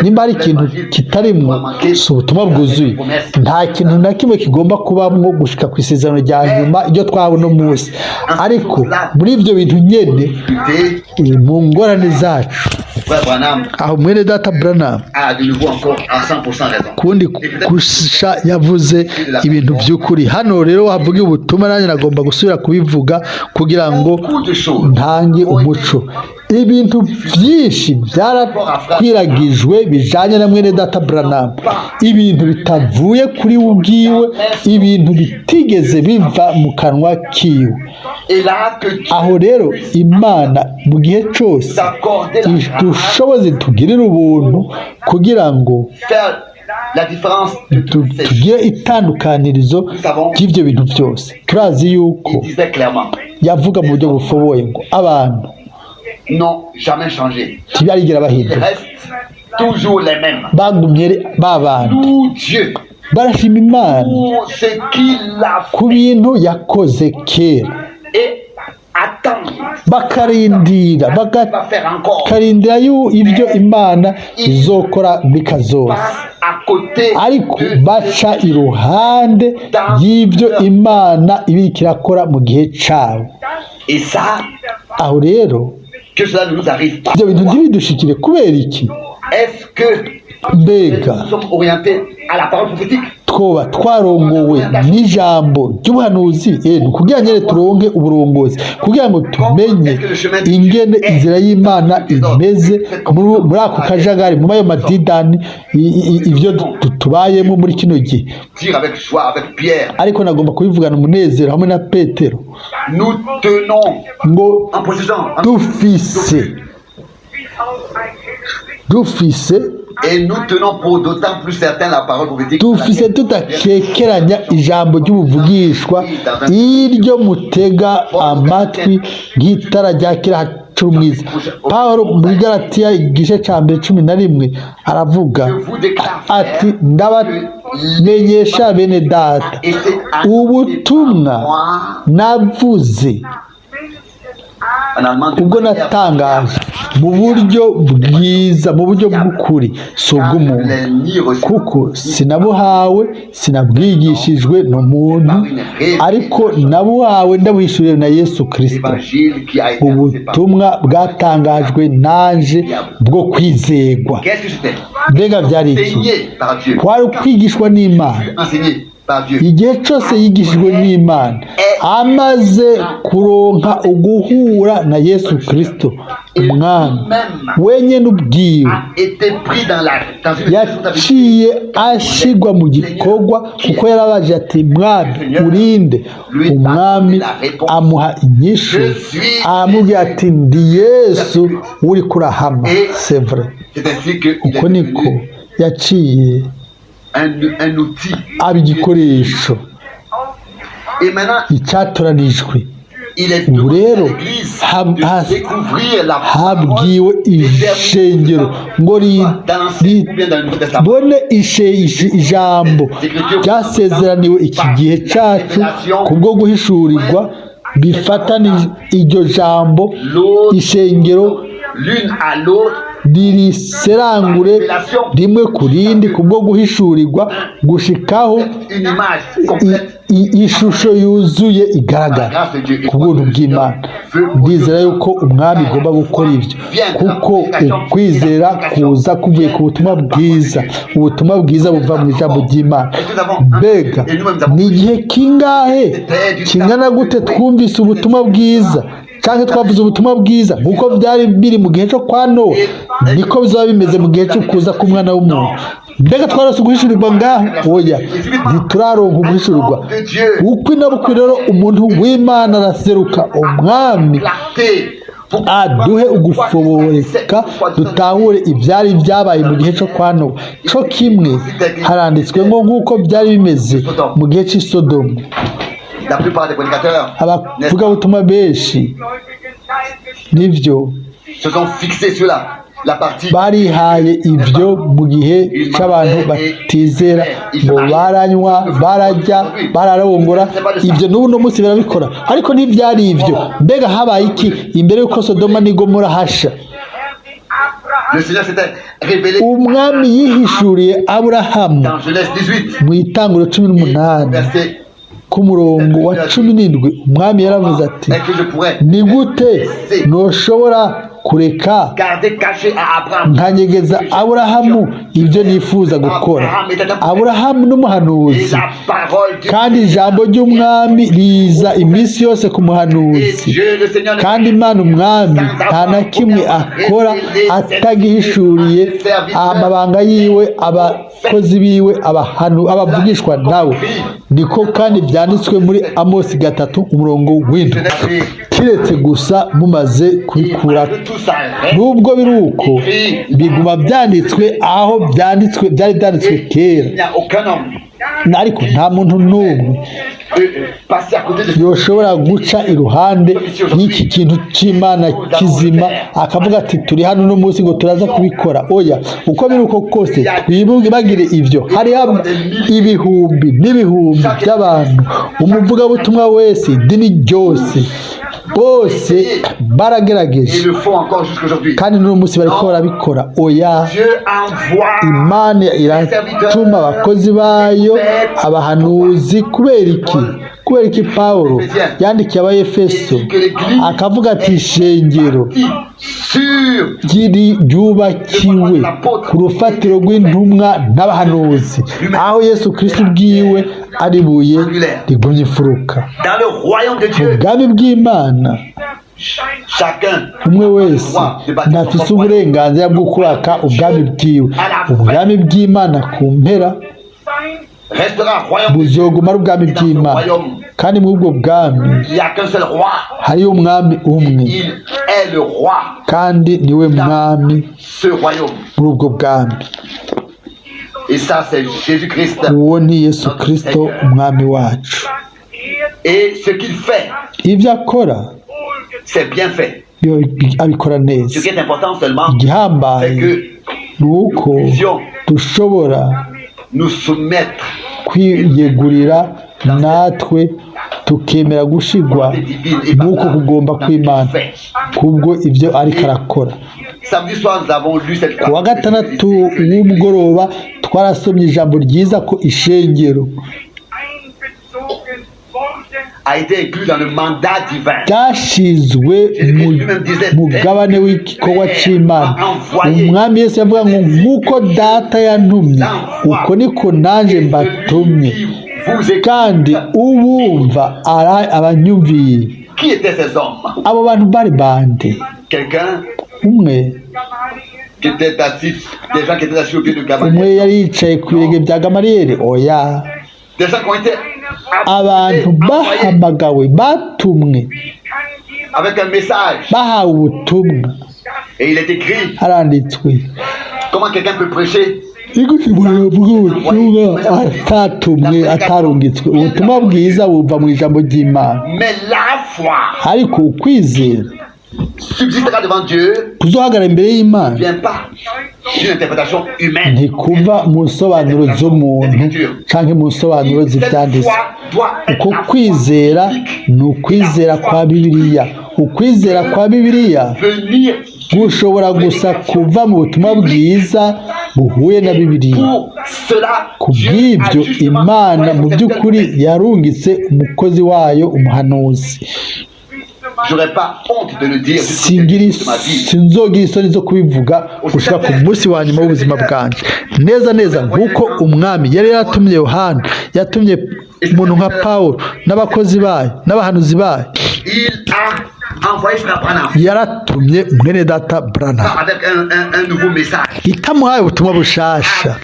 nimba hari ikintu kitarimwo, si ubutumwa bwuzuye. Nta kintu na kimwe kigomba kubamwo gushika ku isezerano rya nyuma iryo twahawe uno munsi. Ariko muri ibyo bintu nyene, écoutez, mu ngorane zacu, frère Branham aho mwene data Branham a de nouveau encore à 100% raison. kundi kusha yavuze ibintu by'ukuri. Hano rero havuga ubutumwa, nanjye nagomba gusubira kubivuga kugira ngo Beaucoup de choses ntange umuco. Ibintu byinshi byarakwiragijwe bijanye na mwene data Branham, ibintu bitavuye kuri we ubwiwe, ibintu bitigeze biva mu kanwa kiwe. Et là, que Dieu Aho rero Imana mu gihe cyose nous accorde la grâce dushoboze, tugirire ubuntu kugira ngo faire la différence de toutes ces choses. tugire itandukanirizo ry'ibyo bintu byose. Turazi yuko Il disait clairement, yavuga mu buryo bufoboye ngo abantu n'ont jamais changé. ntibarigera Ils bahinduka, restent toujours les mêmes. Bagumye babandi. Loue Dieu Barashima Imana pour ce qu'il a fait ku bintu yakoze kera, et attendre bakarindira va faire encore. bakarindira ibyo Imana izokora muri kazoza, Passe à côté ariko de baca iruhande y'ibyo Imana ibiriko irakora mu gihe cabo. Et ça, Aho rero que cela ne nous arrive pas. ibyo bintu ntibidushikire. Kubera iki? Est-ce que Mbega nous sommes orientés à la parole prophétique? twoba twarongowe n'ijambo ry'ubuhanuzi? Ni ukugira nyine turonke uburongozi, kugira ngo tumenye ingene inzira y'Imana imeze muri ako kajagari, muri ayo madidani, ibyo tubayemo muri kino gihe. Dire avec joie, avec Pierre, Ariko nagomba kubivugana umunezero hamwe na Petero nous tenons ngo en possession dufise et nous tenons pour d'autant plus certain la parole prophétique. dufise tudakekeranya ijambo ry'ubuvugishwa, iryo mutega amatwi nk'itara rya kera hacura umwiza. Pawulo muri Galatiya igice ca mbere 11 aravuga Je vous déclare ati: "Ndabamenyesha bene data, été annoncé ubutumwa par moi navuze en allemand de ubwo manière natangaje mu buryo bwiza, mu buryo bw'ukuri, si ubw'umuntu, car je ne l'ai ni reçu kuko sinabuhawe, sinabwigishijwe n'umuntu, ariko nabuhawe ndabuhishuriwe na Yesu Kirisito, l'évangile qui a été annoncé par ubutumwa bwatangajwe nanje bwo kwizegwa." Qu'est-ce que c'était? Mbega byari iki? Enseigné par Dieu. Kwari ukwigishwa n'Imana. Enseigné par Dieu. Igihe cyose yigishijwe n'Imana, amaze kuronka uguhura na Yesu Kirisito Umwami wenyine ubwiwe, A été pris dans une yaciye ashigwa mu gikorwa, kuko yarabaje ati: "Mwami, urinde?" Umwami amuha inyishu, aramubwira ati: "Ndi Yesu uri kurahama." C'est vrai. C'est ainsi qu'il est Uko niko devenu yaciye un outil. aba igikoresho Et maintenant, icyatoranijwe. Il est Ubu demandé à rero l'Église de découvrir la habwiwe ishengero ngo dans l'Ancien ou bien dans le Nouveau Testament. ribone ijambo ryasezeraniwe iki gihe cyacu kubwo guhishurirwa bifatanije iryo jambo, ishengero L'une à l'autre, ririserangure rimwe ku rindi kubwo guhishurirwa gushikaho une image complète ishusho yuzuye igaragara ku buntu bw'Imana. Ndizera yuko Umwami igomba gukora ibyo, kuko ukwizera kuza kuvuye ku butumwa bwiza, ubutumwa bwiza buva mu ijambo ry'Imana. Mbega ni igihe kingahe kingana gute twumvise ubutumwa bwiza cyangwa twavuze ubutumwa bwiza? Nk'uko byari biri mu gihe cyo kwa Nowa, niko bizaba bimeze mu gihe cyo kuza k'Umwana w'umuntu. Mbega twarose uguhishurirwa ngaho? Oya, ntituraronka uguhishurirwa. De Dieu. Ukwi na bukwi rero umuntu w'Imana araseruka, Umwami Clarté. Pour aduhe ugufoboreka dutahure ibyari byabaye mu gihe cyo kwa Nowa. Co kimwe haranditswe ngo nk'uko byari bimeze mu gihe cy'i Sodomu. La plupart des prédicateurs Abavugabutumwa benshi nibyo se sont fixés sur la partie barihaye ibyo mu gihe cy'abantu batizera, ngo baranywa, bararya, bararongora. Ibyo n'ubu no munsi barabikora, ariko ntibyari ibyo. Mbega habaye iki imbere y'uko Sodoma n'Igomora hasha? Le Seigneur s'était révélé Umwami yihishuriye Aburahamu dans Genèse 18, mu Itanguro 18, verset ku murongo wa 17. Umwami yaravuze ati: Est-ce que je pourrais "Ni gute ntushobora kureka garder caché à Abraham nkanyegeza Aburahamu ibyo nifuza gukora? Aburahamu Et n'umuhanuzi, la parole du kandi ijambo ry'umwami riza iminsi yose ku Et muhanuzi. Dieu le Seigneur Kandi Imana umwami nta na kimwe akora atagihishuriye amabanga yiwe abakozi biwe, abahanu, abavugishwa nawe. Niko kandi byanditswe muri Amosi 3:7, kiretse gusa mumaze kubikura. tout ça reste Nubwo biri uko, biguma byanditswe aho byanditswe, byari byanditswe kera. Il n'y a aucun homme Ariko nta muntu n'umwe passé à côté de yoshobora guca iruhande y'iki kintu cy'Imana kizima akavuga ati: "Turi hano uno munsi ngo turaza kubikora." Oya, uko biri uko kose, twibagire ibyo. Hariho ibihumbi n'ibihumbi by'abantu, umuvugabutumwa wese, idini ryose, bose baragerageje. Ils le font encore jusqu'aujourd'hui. Kandi n'uno munsi bariko barabikora. Oya. Dieu envoie Imana iratuma abakozi bayo, abahanuzi. Kubera iki? Kubera iki Pawulo yandikiye Abayefeso akavuga ati: "Ishengero sur ryiri ryubakiwe ku rufatiro rw'intumwa n'abahanuzi, aho Yesu Kristo ubwiwe ari ibuye rigumye imfuruka"? Dans le royaume de Mu Dieu, bwami bw'Imana, chacun umwe wese ntafise uburenganzira bwo kubaka ubwami bwiwe. Ubwami bw'Imana ku mpera restera royaume de Dieu. buzoguma ari ubwami bw'Imana, kandi muri ubwo bwami Il n'y a qu'un seul roi. hariyo umwami umwe. Il est le roi Kandi niwe mwami ce royaume. muri ubwo bwami. Et ça, c'est Jésus-Christ. Uwo ni Yesu Kristo, umwami wacu. Et ce qu'il fait, Ibyo akora c'est bien fait. abikora Ce neza. qui est important seulement, c'est Igihambaye que ni uko dushobora nous soumettre kwiyegurira natwe, tukemera gushigwa n'uko kugomba kw'Imana kubwo ibyo ariko arakora. Samedi soir, nous avons lu cette Ku wa gatandatu w'umugoroba twarasomye ijambo ryiza ko ishengero einbezogen wurde a été inclus dans le mandat divin. Ryashizwe mu mugabane w'igikorwa cy'Imana. Umwami Yesu yavuga ngo: "Nk'uko Data yantumye, uko niko nanjye mbatumye, kandi ubumva abanyumviye." Qui étaient ces hommes? Abo bantu bari bande? Quelqu'un Umwe qui était assis, des gens qui étaient assis au pied de umwe Gamaliel. yari yicaye ku birenge bya Gamariyeri? Oya. Des gens qui ont été Abantu appelés, envoyés bahamagawe, batumwe, Wie kann jemand avec un message. Bahawe ubutumwa. Et il est écrit, Haranditswe: comment quelqu'un peut prêcher Igute umuntu avuga ubutumwa atatumwe, atarungitswe? Ubutumwa bwiza buva mu ijambo ry'Imana. Mais la foi Ariko ukwizera subsistera devant Dieu, kuzohagarara imbere y'Imana ne vient pas d'une interprétation humaine. ntikuva mu nsobanuro z'umuntu canke mu nsobanuro Cette z'ivyanditswe. foi doit être Uko la foi kwizera biblique. ni ukwizera kwa Bibiliya. Ukwizera kwa Bibiliya Venir gushobora gusa kuva mu butumwa bwiza buhuye na Bibiliya. pour cela, Ku Dieu a bw'ibyo, justement Imana envoyé mu son by'ukuri serviteur. yarungitse umukozi wayo, umuhanuzi. J'aurais pas honte de le dire jusqu'au Singira dernier jour de ma vie. Sinzogira isoni zo kubivuga gushika ku munsi wa nyuma w'ubuzima bwanje. Neza neza nk'uko umwami yari yaratumye Yohana, yatumye umuntu nka Pawulo n'abakozi bayo n'abahanuzi bayo. Il a envoyé frère Branham Yaratumye mwene data Branham avec un nouveau message. itamuhaye ubutumwa bushasha,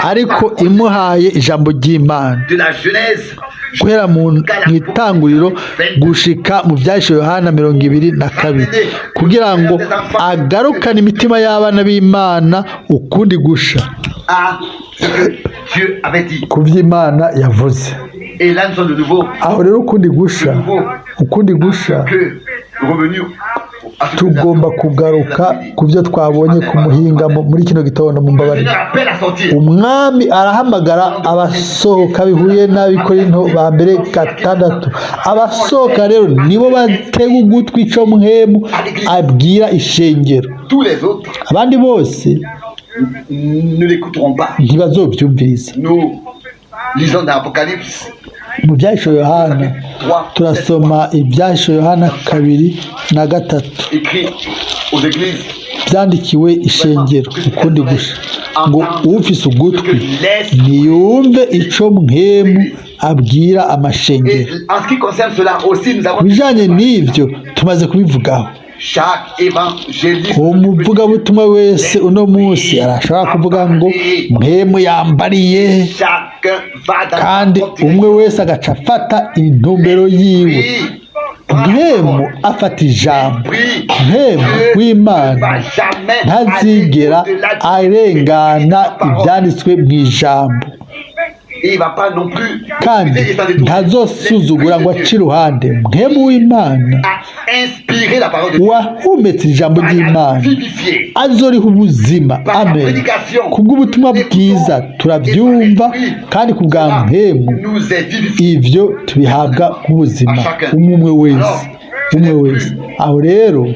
ariko imuhaye ijambo ry'Imana De la Genèse guhera mu itanguriro gushika mu Byahishe Yohana 22, kugira ngo agarukane imitima y'abana b'Imana ukundi gusha à ce que Dieu avait dit. ku vy'Imana yavuze. Et là, nous sommes de nouveau Aho rero ukundi gusha que revenus à ce que tugomba kugaruka ku byo twabonye ku muhingamo muri kino gitondo mu Le mbabarire. Seigneur appelle à sortir. Umwami arahamagara abasohoka bihuye n'Abikorinto ba mbere 6. Abasohoka rero nibo batega ugutwi ico Mpwemu abwira ishengero. Tous les autres Abandi bose ne l'écouteront pas. ntibazovyumviriza. Nous lisons dans l'Apocalypse Mu Byahishuwe Yohana, turasoma Ibyahishuwe Yohana 2 na 3. Écrit aux églises Byandikiwe ishengero ukundi gusha ngo: "Ufise ugutwi niyumve ico Mpwemu abwira amashengero." Et en ce qui concerne cela aussi, nous avons Ku bijanye n'ivyo tumaze kubivugaho. Chaque évangéliste Umuvugabutumwa wese uno munsi arashobora kuvuga ngo: "Mpwemu yambariye." Chacun va dans Kandi sa propre umwe wese agaca afata intumbero yiwe. Mpwemu afata ijambo. Mpwemu w'Imana ntazigera arengana ibyanditswe mu ijambo. Il va pas non plus Kandi ntazosuzugura ngo ace iruhande. Mpwemu w'Imana a inspiré la parole de Dieu. wahumetse ijambo ry'Imana Vivifié. azoriha ubuzima. Amen. Kubw'ubutumwa bwiza turabyumva, kandi ku bwa Mpwemu Nous est vivifié. ivyo tubihabwa nk'ubuzima, umwe umwe wese, umwe wese. Aho rero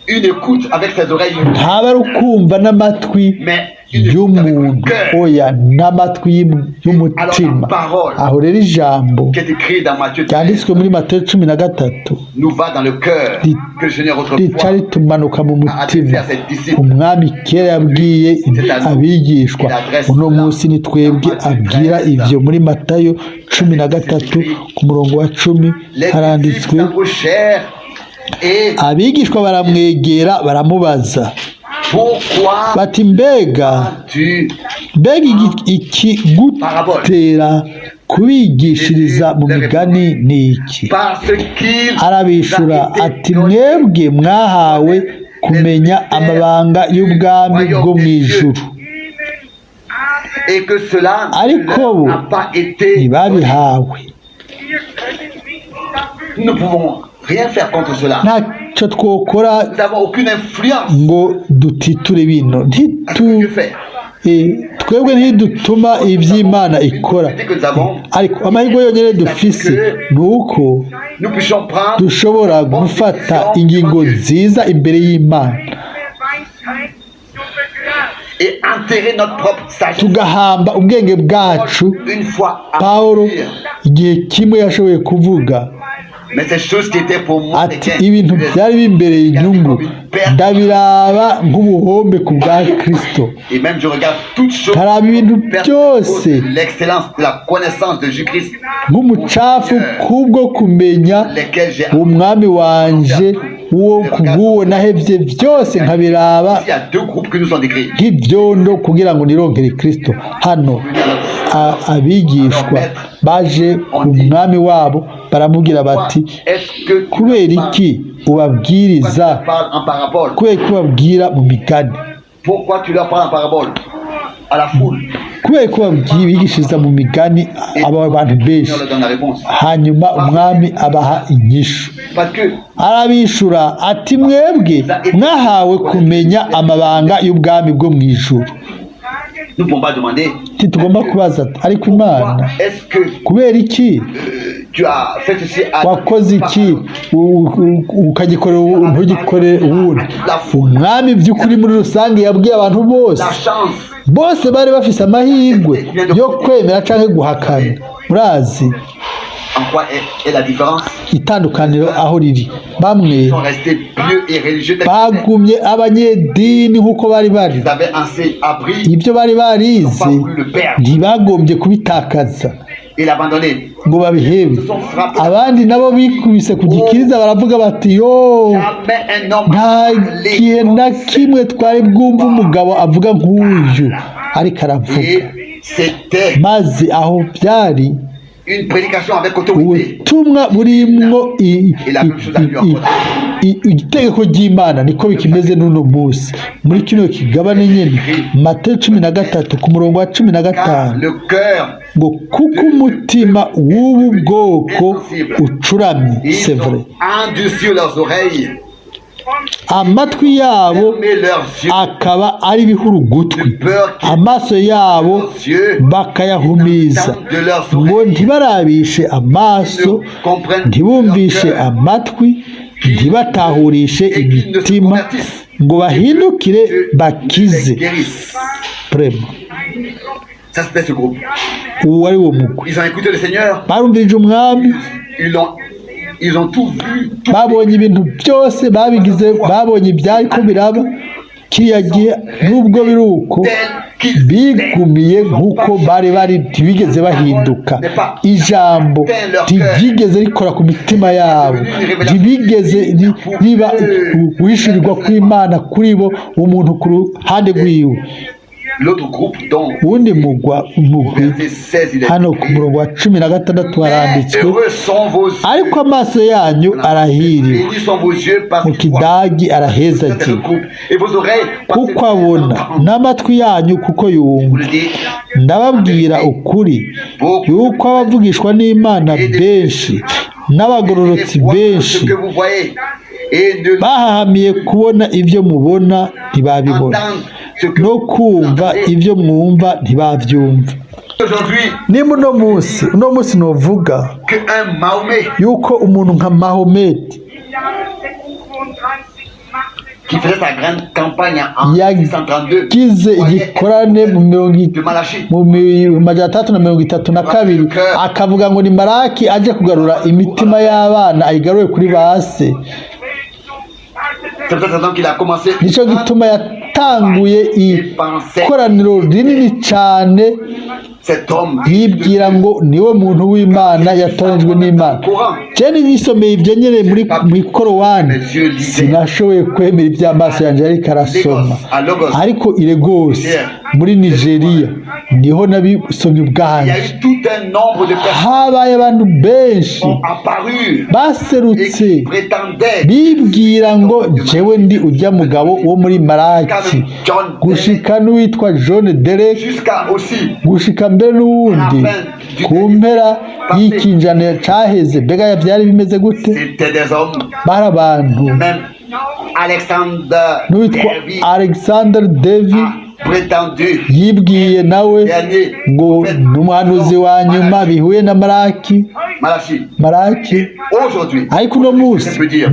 Une écoute avec ses oreilles, ntaba ari ukumva n'amatwi mais une écoute avec le y'umuntu, cœur. oya, n'amatwi y'umutima. Aho rero ijambo Qui est écrit dans Matthieu 13, ryanditswe muri Mateyo 13 nous va dans le cœur que le Seigneur rica autrefois ritumanuka mu mutima. Umwami kera yabwiye abigishwa, uno munsi ni twebwe abwira ivyo. Muri Matayo 13 ku murongo wa 10 Les haranditswe: disciples s'approchèrent et Abigishwa baramwegera, baramubaza pourquoi bati: "Mbega tu mbega ikigutera kubigishiriza mu migani ni iki?" Parce qu'il Arabishura ati: "Mwebwe mwahawe kumenya amabanga y'ubwami bwo mu ijuru, et que cela ariko bo n'a pas été ntibabihawe." Nous ne pouvons rien faire contre cela. Ntacyo twokora Nous n'avons aucune influence ngo dutiture bino. à ce que Ntitu Dieu fait. Twebwe ntidutuma iby'Imana ikora, ariko amahirwe yonyine dufise ni uko Nous puissions prendre dushobora gufata ingingo nziza imbere y'Imana, et enterrer notre propre sagesse. tugahamba ubwenge bwacu. Une fois à Pawulo dire, igihe kimwe yashoboye kuvuga mais ces choses qui étaient pour moi ati: des gains, "Ibintu byari bimbereye inyungu ndabiraba nk'ubuhombe ku bwa Kristo." Et même je regarde toutes choses Nkaraba ibintu byose l'excellence de la connaissance de Jésus-Christ, nk'umucafu kubwo kumenya lesquels j'ai umwami wanje, uwo kubw'uwo nahevye byose, nkabiraba Il y a deux groupes qui nous sont décrits. nk'ibyondo kugira ngo nironkere Kristo. Hano abigishwa baje ku mwami wabo, baramubwira bati: Est-ce que tu "Kubera iki ubabwiriza, leur parles en parabole? kubera ko ubabwira mu migani?" Pourquoi tu leur parles en parabole à la foule? Kubera ko bigishiriza mu migani aba bantu benshi? On leur donne la réponse. Hanyuma umwami abaha inyishu. Parce que Arabishura ati: "Mwebwe mwahawe kumenya amabanga y'ubwami bwo mu ijuru." nous ne pouvons pas demander Ntitugomba kubaza, ariko Imana, pourquoi est-ce que kubera iki tu as fait ceci à wakoze iki ukagikorera ntugikore uwundi? Umwami by'ukuri muri rusange yabwiye abantu bose. La chance Bose bari bafise amahirwe yo kwemera canke guhakana. Murazi en quoi est la différence? itandukaniro aho riri? Bamwe Ils sont restés pieux et religieux tels qu'ils étaient. bagumye abanyedini nk'uko bari bari. Ils avaient assez appris, Ibyo bari barize pas voulu le perdre ntibagombye kubitakaza et l'abandonner. ngo babihebe. Abandi nabo bikubise ku gikiriza, baravuga bati: "Yo, Jamais un homme nta gihe na kimwe twari bwumve umugabo avuga nk'uyu ariko aravuga." Et c'était Maze aho byari une prédication avec autorité. ubutumwa burimwo itegeko ry'Imana. Niko bikimeze n'uno munsi muri kino kigabane nyine, Matayo 13 ku murongo wa cumi na Car gatanu le cœur, ngo: "Kuko umutima w'ubu bwoko ucuramye." ils C'est vrai. ont endurci leurs oreilles, Amatwi yabo fermé leurs yeux, akaba ari ibihurugutwi, amaso yabo bakayahumiza, ngo ntibarabishe amaso, ntibumvishe amatwi, ntibatahurishe imitima, ngo bahindukire bakize. Les guérissent. Prema. Ça, c'était ce groupe. Uwo ari wo mugwi. Ils ont écouté le Seigneur. Barumvirije umwami. Ils ont tout vu. Tout Babonye ibintu byose babigize, babonye ibyariko biraba kiriya gihe. Nubwo biri uko, tel qu'ils étaient. bigumiye nk'uko bari bari, ntibigeze bahinduka. Ijambo ntiryigeze rikora ku mitima yabo, ntibigeze riba uwishurirwa kw'Imana kuri bo, umuntu ku ruhande rwiwe. L'autre groupe dont Uwundi mugwa au umugwi, verset 16, il est hano ku écrit, murongo wa 16 Mais haranditswe: heureux sont vos yeux. Ariko amaso yanyu arahiriwe. Bénis sont vos yeux parce Mu qu'ils voient. kidagi, C'est arahezagiwe le groupe. Et vos oreilles parce kuko abona, qu'elles entendent. N'amatwi yanyu kuko Je vous yumva. le dis, Ndababwira ukuri yuko abavugishwa n'Imana benshi n'abagororotsi voient benshi ce que vous voyez et ne bahahamiye kubona ibyo mubona, ntibabibona, entendent ce que no vous kumva entendez. Ibyo mwumva, ntibabyumva. Aujourd'hui, Nimba uno munsi novuga qu'un Mahomet yuko umuntu nka Mahometi Im Jahre 632 machte qui faisait sa grande campagne en 632 yagize igikorane mu mirongo de Malachie, mu 632, akavuga ngo ni Maraki aje kugarura imitima y'abana ayigarure kuri ba se. Feldzug startete C'est peut-être donc qu'il a commencé Nicyo gituma yatanguye ikoraniro rinini cyane, cet homme yibwira ngo niwe muntu w'Imana yatoranijwe n'Imana. Jeni nisomeye ibyo nyine muri mu ikorowani, sinashoboye kwemera iby'amaso yanjye ariko arasoma. Ariko i Lagos muri Nigeria niho nabisomye Il y a ubwanjye. Eu tout un nombre de personnes Habaye abantu benshi qui ont apparu et baserutse qui prétendaient bibwira ngo jewe ndi ujya mugabo wo muri Maraki, John gushika n'uwitwa John Derek, jusqu'à aussi gushika mbere n'uwundi ku mpera y'ikinjana caheze. Mbega byari bimeze gute? C'était des hommes, Bari abantu. Même Alexander N'uwitwa Davy Alexander Davy a prétendu yibwiye nawe dernier ngo ni umuhanuzi wa nyuma bihuye na Maraki. Malachie. Maraki. Aujourd'hui, Ariko uno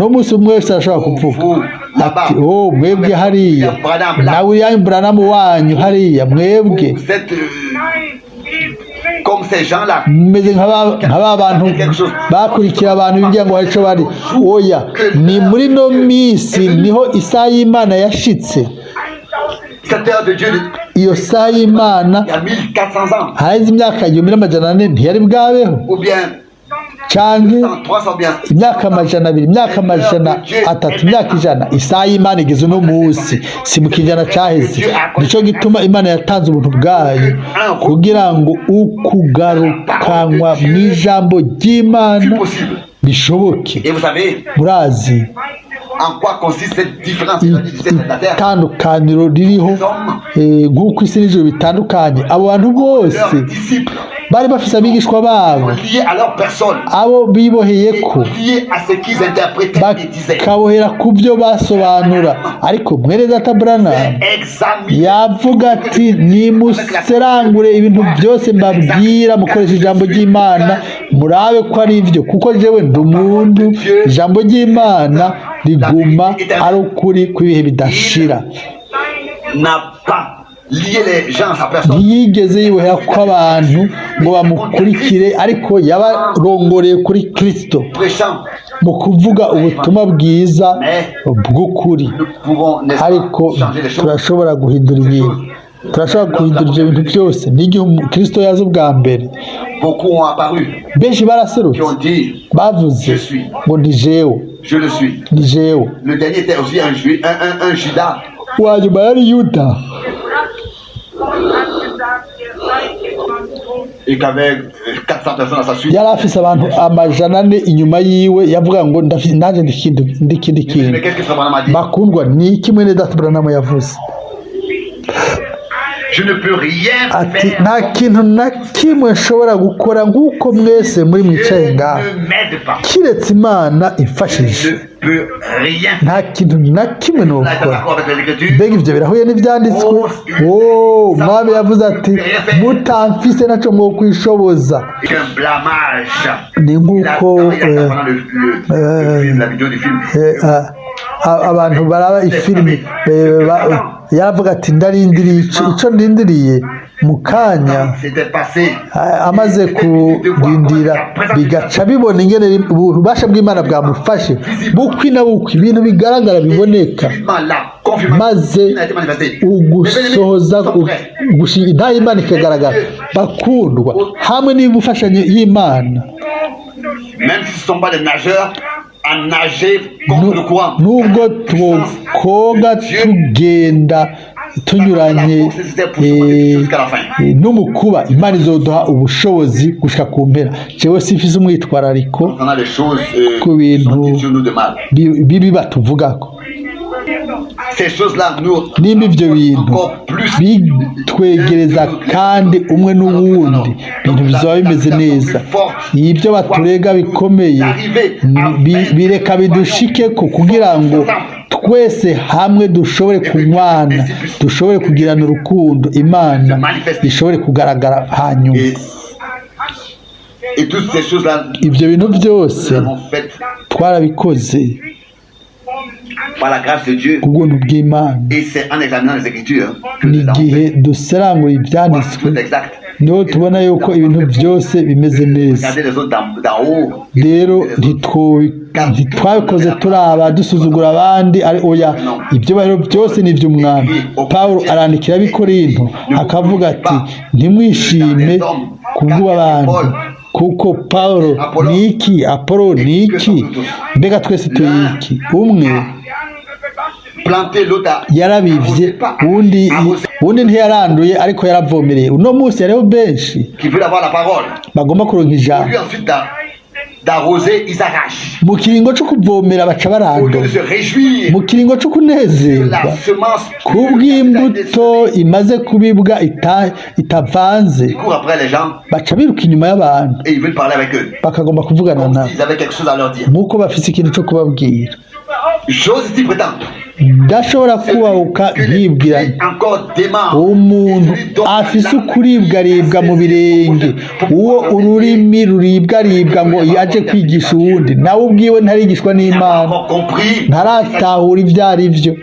munsi umwe wese arashobora kuvuga ati: "Oh, mwebwe hariya na William Branham wanyu hariya, mwebwe vous êtes Nein, eben nicht. comme ces gens-là. Mumeze nka ba bantu bakurikira abantu bigira ngo hari ico bari." Oya, ni muri no minsi niho isaha y'Imana yashitse. 1000 Cette heure de Dieu, Iyo saha y'Imana, il y a 1400 ans, haheze imyaka 1400 ntiyari bwabeho, ou bien canke 200, 300, bien. imyaka 200, imyaka 300, imyaka 100. Isaha y'Imana igeze uno munsi, si mu kijana caheze. Nico gituma Imana yatanze ubuntu bwayo kugira ngo ukugarukanwa mu ijambo ry'Imana C'est possible. bishoboke. Et vous savez Murazi en quoi consiste cette différence du ciel et de la terre? Itandukaniro ririho, nk'uko isi n'ijuru bitandukanye. Abo bantu bose Leurs disciples bari bafise abigishwa babo sont liés à leur personne, abo biboheye ko liés à ce qu'ils interprétaient et disaient. Bakabohera ku byo basobanura. Ariko mwene data Branham Examine yavuga ati: "Nimuserangure ibintu byose mbabwira mukoresha ijambo ry'Imana, murabe ko ari ibyo, kuko jewe ndi umuntu. Ijambo ry'Imana riguma ari ukuri kw'ibihe bidashira." N'a pas lié les gens à sa personne. Ntiyigeze yibohera ko abantu ngo bamukurikire, ariko yabarongoreye kuri Kristo Prêchant, mu kuvuga ubutumwa bwiza bw'ukuri. Nous pouvons, n'est-ce pas, Ariko changer les choses. turashobora guhindura ibintu, turashobora guhindura ibyo bintu byose n'igihe Kristo yaza ubwa mbere. Beaucoup ont apparu Benshi baraserutse qui ont dit bavuze ngo: "Ni jewe, Je le suis." ni jewe." Le dernier était aussi un juif, un Judas. Uwa nyuma yari Yuda Und hat gesagt, er sei etwas tot. Et qu'avait 400 personnes à sa suite. Yari afise abantu 400 inyuma yiwe, yavuga ngo: "Nanjye ndi ikindi kintu." Mais qu'est-ce que Frère Branham a dit? Bakundwa, ni iki mwene data Branham yavuze? Je ne peux rien Ati: faire. "Nta kintu na kimwe nshobora gukora nk'uko mwese muri mwicaye Dieu ngaha, ne m'aide pas. kiretse Imana imfashije. Je ne peux rien faire. Nta kintu na kimwe Là, est nokora." d'accord avec les Écritures. Mbega ibyo birahuye n'ibyanditswe? Oh, umwami yavuze ati: "Mutamfise naco mwokwishoboza." Qu'un blamage. Ni Il a, nk'uko il a pendant le film, la vidéo du film. Ah, Abantu baraba ifilimi, yaravuga ati ndarindiriye ico ndindiriye mu kanya. C'était passé. Amaze kurindira bigaca bibona ingene ububasha bw'Imana bwamufashe bukwi na bukwi, ibintu bigaragara biboneka. Subitement, la confirmation Maze a été manifestée. ugusohoza gushinga intahe y'Imana ikagaragara. Bakundwa, hamwe n'imfashanyo y'Imana, Même si ce ne sont pas des nageurs, à nager contre le courant. Nubwo twokoga tugenda tunyuranye n'umukuba, Imana izoduha ubushobozi gushika ku mpera. Jewe simfise umwitwarariko Concernant les choses ku bintu qui sont dites sur nous de mal. Bibi batuvugako. Ces choses-là nous Nimba ivyo bintu encore plus bitwegereza kandi umwe n'uwundi, ibintu bizoba bimeze neza. Ibyo baturega bikomeye, bireka bidushikeko kugira ngo twese hamwe dushobore kunywana, dushobore kugirana urukundo, Imana ishobore kugaragara hanyuma. Et toutes ces choses-là, Ibyo bintu byose nous avons faites twarabikoze par la grâce de Dieu. ku bw'ubuntu bw'Imana. Et c'est en examinant les Écritures que Ni nous avons igihe fait duserangura ibyanditswe tout exact. niho tubona yuko ibintu byose bimeze neza. Regarder les autres d'en haut. Rero ntitwabikoze turaba dusuzugura abandi, ari oya, ibyubahiro byose ni iby'Umwami. Pawulo arandikira ab'Ikorinto akavuga ati ntimwishime kubw'abantu, kuko Pawulo ni iki, Apolo ni iki, mbega twese turi iki? Umwe Planter l'autre a yarabivye, uwundi ntiyaranduye ariko yaravomereye. Uno munsi hariho benshi qui veulent avoir la parole. bagomba kuronka ijambo. Au lieu ensuite d'arroser, ils arrachent. Mu kiringo co kuvomera baca Au lieu barandura. de se réjouir Mu kiringo co kunezerwa la semence kubw'imbuto imaze kubibwa itavanze, ils courent après les gens baca biruka inyuma y'abantu et ils veulent parler avec eux. bakagomba kuvugana Comme nabo s'ils avaient quelque chose à leur dire. nk'uko bafise ikintu co kubabwira. J'ose ici prétendre. Ndashobora kubahuka nkibwira nti Encore dément. umuntu afise ukuribwaribwa mu birenge, uwo ururimi ruribwaribwa ngo aje kwigisha uwundi, nawe ubwiwe ntarigishwa n'Imana, Encore compris. ntaratahura ibyo ari byo.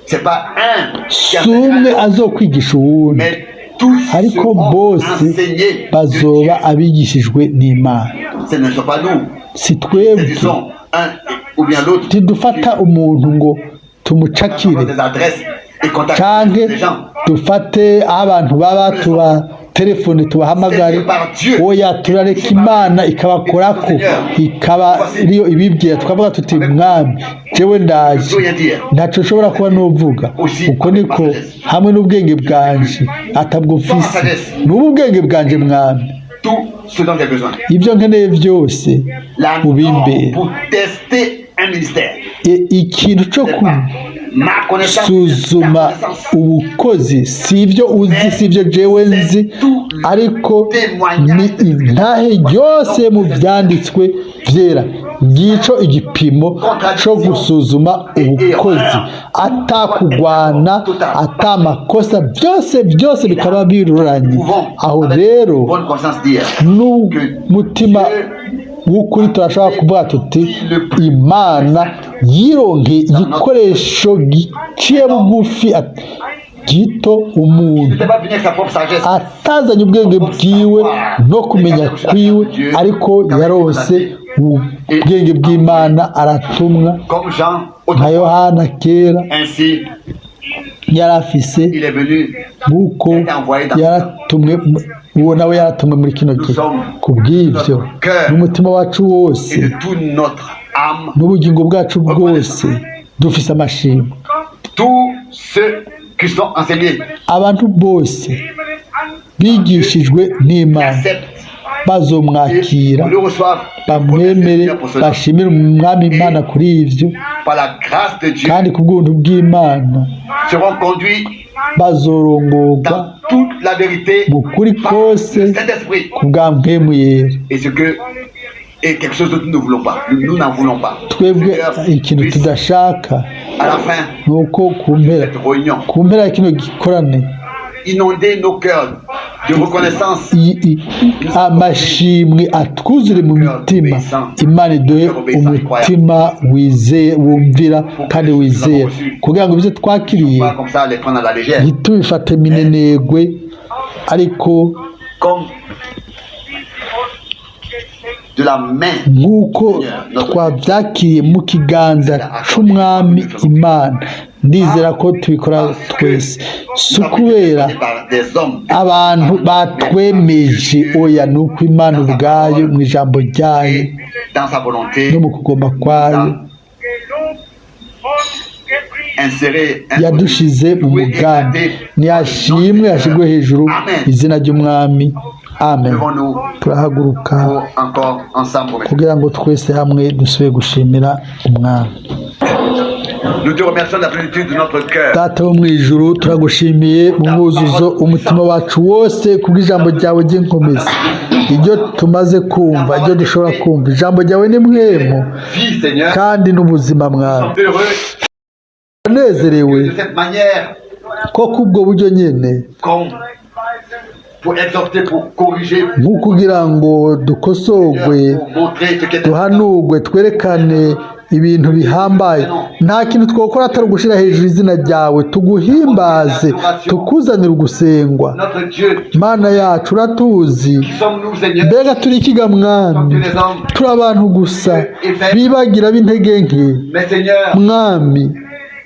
C'est pas un qui Si umwe azokwigisha uwundi, mais tous ariko seront bose enseignés de bazoba Dieu. abigishijwe n'Imana. Ce ne sont pas nous. Si C'est twebwe disons un ou bien l'autre. ntidufata umuntu ngo tumucakire Des adresses et contacter canke les gens. dufate aho abantu baba tuba telefone tubahamagare. Oya, turareka Imana ikabakorako, ikaba ariyo ibibwira, tukavuga tuti mwami, jewe ndaje, ntaco nshobora kuba nuvuga. Uko niko hamwe n'ubwenge bwanje atabwo mfise, n'ubu ubwenge bwanje, mwami, Tout ce dont j'ai besoin. ibyo nkeneye byose La norme ubimbere. pour tester un ministère. Ikintu co C'est pas ma connaissance, gusuzuma ta connaissance. ubukozi si ibyo uzi, si ibyo jewe nzi, ariko ni intahe yose mu byanditswe byera. Ngico igipimo co gusuzuma ubukozi, atakugwana, atamakosa, byose byose bikaba biruranye. Pouvons, Aho avec rero bonne conscience dire n'umutima w'ukuri turashobora kuvuga tuti Imana yironkeye igikoresho giciye bugufi gito, umuntu n'était pas venu avec sa propre sagesse. atazanye ubwenge bwiwe no kumenya kwiwe, ariko yaronse ubwenge bw'Imana, aratumwa Comme Jean, nka autrefois. Yohana kera Ainsi, yari afise il est venu nk'uko yaratumwe, uwo nawe yaratumwe muri kino gihe. Ku bw'ibyo, n'umutima wacu wose et de toute notre âme, n'ubugingo bwacu bwose dufise amashimwe. Tous ceux qui sont enseignés Abantu bose bigishijwe n'Imana acceptent bazomwakira, et le reçoivent bamwemere, pour cela. bashimire Umwami Imana kuri ibyo. Par la grâce de Dieu, Kandi ku bw'ubuntu bw'Imana seront conduits bazorongorwa dans toute la vérité mu kuri par kose le Saint-Esprit. ku bwa Mpwemu Yera. Et ce que et quelque chose d'autre nous ne voulons pas. Nous n'en voulons pas. Twebwe Seigneur, ikintu puisse, tudashaka à la fin ni uko ku mpera de cette réunion, ku mpera ya kino gikorane inonder nos cœurs de reconnaissance Amashimwe atwuzure mu mitima. Imana iduhe umutima wizeye, wumvira kandi wizera, kugira ngo ibyo twakiriye pas comme ça les prendre à la légère. ntitubifate minenegwe, ariko Comme de la main nk'uko twabyakiriye mu kiganza c'Umwami Imana. Ndizera ko tubikora twese, si ukubera par des hommes abantu batwemeje, oya, ni uko Imana ubwayo mu ijambo ryayo et dans sa volonté no mu kugomba kwayo Gelobt und gepriesen inséré yadushize mu mugambi. Ntiyashimwe, yashyirwe hejuru izina ry'Umwami. Amen. Levons-nous Turahaguruka pour encore ensemble remercier. kugira ngo twese hamwe dusubire gushimira Umwami. Nous te remercions de la plénitude de notre cœur. Data wo mu ijuru, turagushimiye mu mwuzuzo umutima wacu wose kubw'ijambo ryawe ry'inkomezi, ibyo tumaze kumva, ibyo dushobora kumva. Ijambo ryawe ni mwemu Vie, Seigneur, kandi n'ubuzima, Mwami. nous sommes heureux Turanezerewe de cette manière ko kubwo buryo nyine qu'on pour exhorter, pour corriger, nko kugira ngo dukosorwe, pour montrer ce qu'est duhanurwe, twerekane ibintu bihambaye. Nta kintu twakora atari ugushyira hejuru izina ryawe, tuguhimbaze, tukuzanire ugusengwa. Notre Dieu. Mana yacu, uratuzi. Qui sommes-nous, Seigneur? Mbega turi ikiga, Mwami? Tous les hommes. Turi abantu gusa bibagira b'intege nke. Mais Seigneur, Mwami,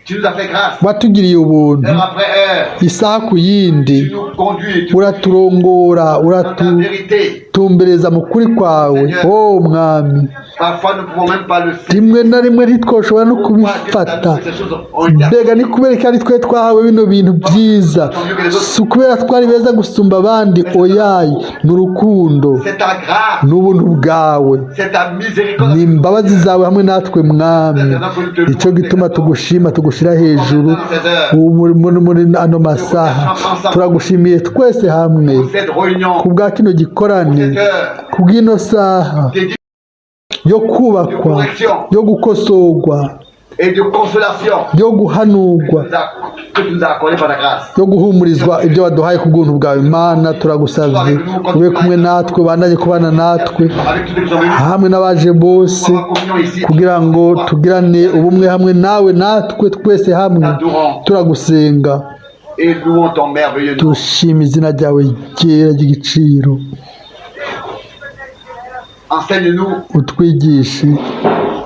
tu nous as fait grâce. watugiriye ubuntu. Heure après heure, Isaha ku yindi tu nous conduis tu uraturongora, dans ta vérité. uratumbereza mu kuri kwawe, oh Mwami. Parfois, nous ne pouvons même pas le Rimwe na rimwe ntitwoshobora no Pourquoi Dieu nous a kubifata. donné ces choses ont été Mbega ni kubera ko ari twe twahawe bino bintu byiza? Si ukubera twari beza gusumba abandi, oyayi, ni urukundo, C'est ta grâce, ni ubuntu bwawe, c'est ta miséricorde. Ni imbabazi zawe hamwe natwe, Mwami. Nicyo gituma tugushima, tugushyira hejuru ubu muri ano masaha. Turagushimiye twese hamwe Pour cette réunion, ku bwa kino gikorane, cette heure ku bw'ino saha dédiée yo kubakwa, yo gukosorwa, et de consolation yo guhanurwa, que tu nous as accordé par ta grâce. yo guhumurizwa, ibyo waduhaye ku bw'ubuntu bwawe. Imana, turagusabye ube kumwe natwe, ubandanye kubana natwe Avec tous ceux qui sont venus, hamwe n'abaje bose, pour avoir communion ici. Kugira ngo tugirane ubumwe hamwe nawe, natwe twese hamwe. Turagusenga, Et louons ton merveilleux nom. Dushima izina ryawe ryera ry'igiciro. Enseigne-nous Utwigishe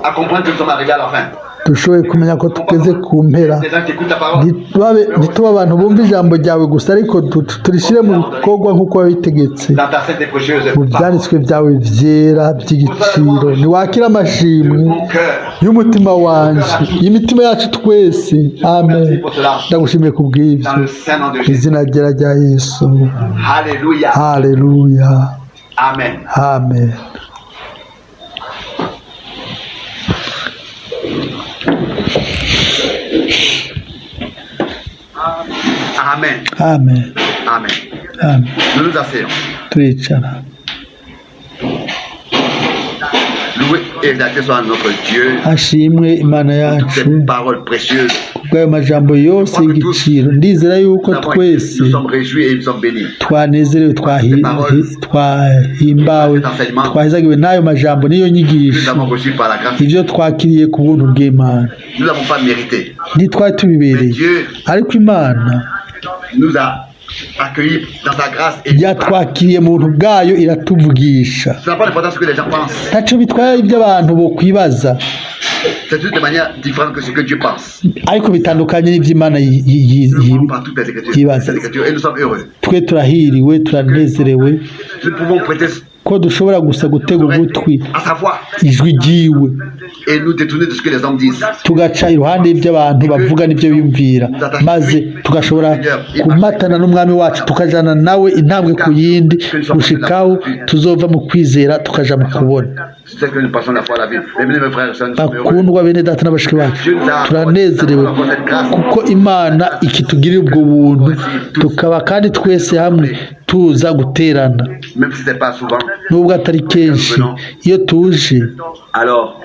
à comprendre que nous sommes arrivés à la fin. Dushoboye kumenya ko tugeze ku mpera. Des gens qui écoutent ta parole, Ntitube abantu bumva ijambo ryawe gusa, ariko turishyire mu bikorwa nk'uko wabitegetse dans ta sainte et précieuse mu parole. byanditswe byawe byera by'igiciro. Ntiwakira amashimwe De mon cœur. y'umutima wanje, y'imitima yacu twese. Amen. Ndagushimiye ku bw'ibyo, Dans le saint nom de mu Jésus. izina ryera rya Yesu. Alléluia. Haleluya. Amen. Amen. Amen. Amen. Amen. Amen. Nous nous asseyons. Turicara. Loué et exalté soit notre Dieu. Hashimwe Imana Toutes yacu ces paroles précieuses. kubw'ayo majambo yose y'igiciro. Ndizera yuko Nous, avons été- twese nous sommes réjouis et nous sommes bénis. twanezerewe, twahimbawe, twahezagiwe n'ayo majambo n'iyo Nous nyigisho, avons reçu par la grâce. ibyo twakiriye ku buntu bw'Imana. Nous n'avons pas mérité. Ntitwari Mais tubibereye, Dieu ariko Imana nous a accueillis dans sa grâce et yatwakiriye mu buntu bwayo, iratuvugisha. Ça n'a pas d'importance ce que les gens pensent. Ntaco bitwaye ibyo abantu bokwibaza, C'est juste de manière différente que ce que Dieu pense. Ariko bitandukanye n'iby'Imana Nous le voyons par toutes les Écritures. yibaza. Les Écritures. Et nous sommes heureux. Twe turahiriwe, turanezerewe Nous pouvons prêter ko dushobora gusa gutega ugutwi à sa voix ijwi ryiwe, et nous détourner de ce que les hommes disent. Tugaca iruhande y'ibyo abantu bavuga n'ibyo biyumvira, maze tugashobora kumatana n'Umwami wacu, tukajana nawe intambwe ku yindi, gushikaho tuzova mu kwizera tukaja mu kubona. C'est que nous passons la foi à la vie. Mes mes frères et sœurs, nous sommes heureux. Bakundwa bene data na bashiki bacu, turanezerewe kuko Imana ikitugirira ubwo buntu, tukaba kandi twese hamwe tuza guterana. Même si c'est pas souvent, Nubwo atari kenshi, iyo tuje alors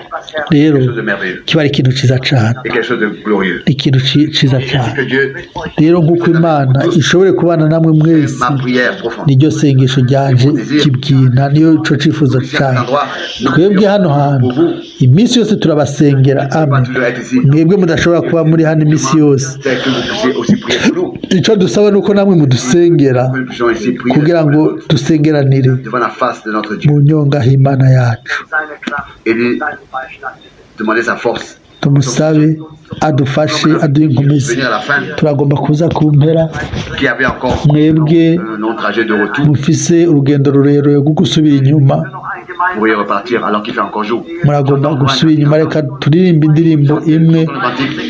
rero quelque chose de merveilleux kiba ari ikintu cyiza cyane, et quelque chose de glorieux. Ikintu cyiza Et ainsi cyane. que Dieu, Rero nk'uko Imana ishobore kubana namwe mwese, ma prière profonde. niryo sengesho ryanje kibwina, niyo cyo cyifuzo Ici à cet cyane. endroit, nous Twebwe hano hantu pour vous, iminsi yose turabasengera, amen. pas toujours être ici. Mwebwe mudashobora kuba muri hano iminsi yose, C'est que vous puissiez aussi prier pour nous. icyo dusaba ni uko namwe mudusengera, Que nous puissions ici prier kugira ngo dusengeranire devant la face de notre Dieu mu nyonga h'Imana yacu, Seine Kraft, et lui seinen Beistand. demander sa force. Tumusabe adufashe, aduhe inkomezi. Venir à la fin, Turagomba kuza ku mpera. qui avait encore Mwebwe un long trajet de retour mufise urugendo rurerure rwo gusubira inyuma, Noch ein gemeinsames pour y repartir alors qu'il fait encore jour. Muragomba gusubira inyuma. Reka turirimbe indirimbo imwe,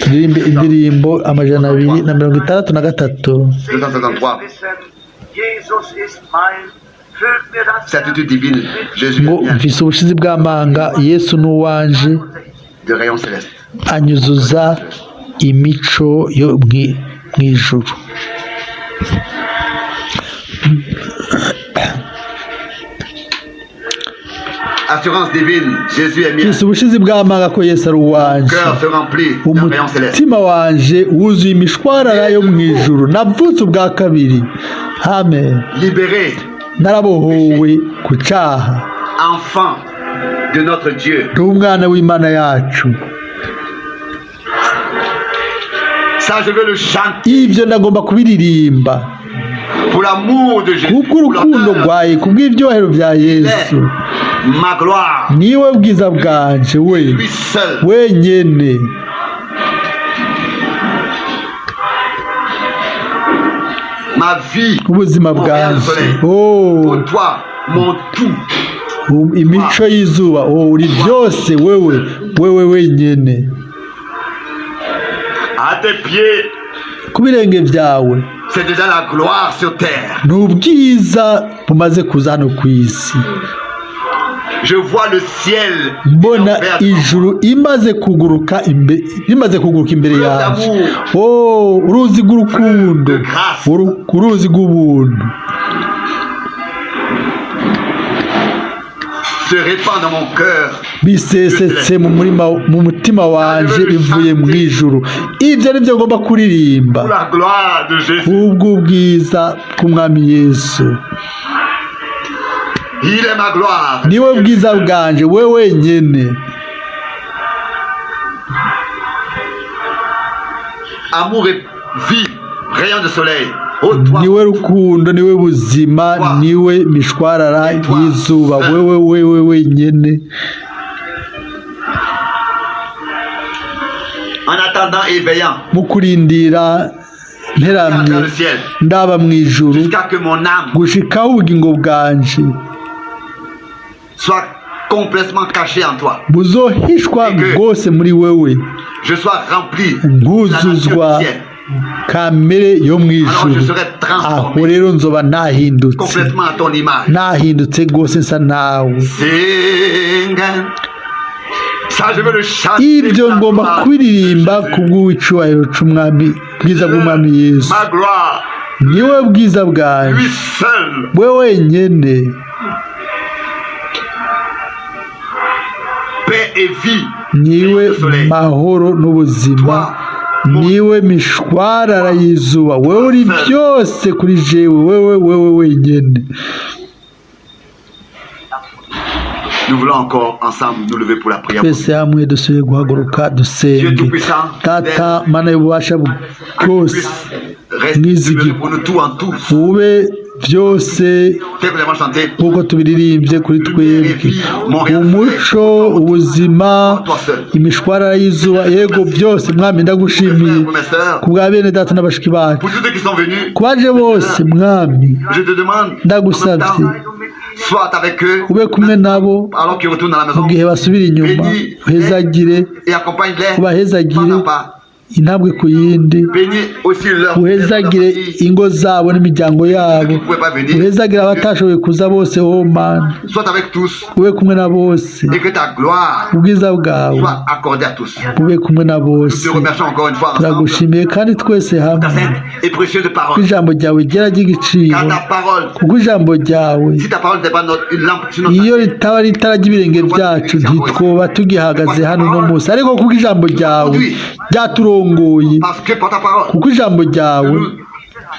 turirimbe indirimbo 263. 263. Wissen, Jesus ist mein, füllt mir das Certitude divine, Jésus Ngo est bien mfise ubushizi bw'amanga, Yesu ni uwanje, de rayons célestes. Anyuzuza imico yo mw'ijuru. Assurance divine, Jésus est mien. Mfise ubushizi bw'amanga ko Yesu ari uwanje. Cœur se remplit d'un rayon céleste. Umutima wanje wuzuye imishwarara yo mu ijuru, navutse ubwa kabiri, amen. Libéré, Narabohowe ku cyaha. Enfant de notre Dieu. Ndi umwana w'Imana yacu. Ça, je veux le chanter Ibyo ndagomba kubiririmba pour l'amour de Jésus. Pour kubw'urukundo l'honneur, rwaye, kubw'ibyohero bya Yesu. Ma gloire. Niwe bwiza bwanje, we Lui seul. wenyene. Ma vie. Ubuzima Mon rayon de bwanje. soleil. Oh, Pour toi, mon tout. Imico y'izuba, oh, uri byose, wewe, wewe wenyene. À tes pieds, Ku birenge byawe c'est déjà la gloire sur terre. Ni ubwiza bumaze kuza hano ku isi. Je vois le ciel Mbona ouvert. ijuru imaze kuguruka imbe, rimaze kuguruka imbere yanjye. Oh, uruzi rw'urukundo, uruzi rw'ubuntu se répand dans mon cœur. Bisesetse mu murima, mu mutima wanje, bivuye mu ijuru. Ibyo ni byo ngomba kuririmba Pour la gloire de Jésus. Kubw'ubwiza bw'Umwami Yesu. Il est ma gloire. Niwe bwiza bwanje, we wenyene. Amour et vie, rayon de soleil. Oh toi, Niwe rukundo, niwe buzima, niwe mishwarara y'izuba, wewe, wewe wenyene. En attendant et veillant Mu kurindira nteramye dans le ciel, ndaba mu ijuru, jusqu'à que mon âme gushikaho ubugingo bwanje soit complètement cachée en toi. Buzohishwa bwose muri wewe, Je sois rempli de la nature nkuzuzwa du ciel, kamere yo mu Alors je ijuru. serai Aho transformé rero nzoba nahindutse, complètement à ton image. Nahindutse rwose nsa nawe. Sing. Ça, je veux le chanter. Ibyo Pour la ngomba gloire kuririmba de Jésus. Kubw'icubahiro c'Umwami, bwiza bw'Umwami Yesu. Ma gloire, Niwe bwiza bwanje, lui seul. we wenyene. Paix et vie. Niwe mahoro n'ubuzima, niwe mishwarara y'izuba, wewe uri byose kuri jewe, wewe, wewe wenyene. Nous voulons encore ensemble nous lever pour la prière. Twese hamwe dusubire guhaguruka Dieu dusenge. Tout-Puissant, Data Mana y'ububasha que tu bwose, puisses rester Mwizigirwa. demeurer pour nous tout en tous. Ube byose Tel que nous l'avons chanté, nk'uko tubiririmbye kuri twebwe, umuco, ubuzima, imishwarara y'izuba, yego byose. Mwami, ndagushimiye pour mes sœurs, ku bwa bene data na bashiki bacu, pour tous ceux qui sont venus, ku baje bose, Mwami, je te demande, en même ndagusabye temps, sois avec eux ube kumwe nabo alors qu'ils retournent à la mu maison gihe basubira inyuma, uhezagire, et accompagne-les ubahezagire pas à pas. Intambwe ku yindi. Bénis aussi leur Uhezagire ingo zabo n'imiryango yabo. qui ne pouvaient pas venir. Uhezagire abatashoboye kuza bose, oh Mana. Sois avec tous Ube kumwe na bose. Et que ta gloire Ubwiza bwawe soit accordée à tous. bube kumwe na Nous bose. te remercions encore une fois ensemble. Turagushimiye kandi twese hamwe Ta sainte et précieuse ko parole. ijambo ryawe ryera ry'igiciro. Car ta parole, Kuko ijambo ryawe, si ta parole n'était pas notre, une lampe sur notre iyo ritaba ari itara ry'ibirenge byacu, ntitwoba tugihagaze hano uno munsi, ariko kuko ijambo ryawe ryaturongoye. Parce que par ta parole, Kuko ijambo ryawe nous,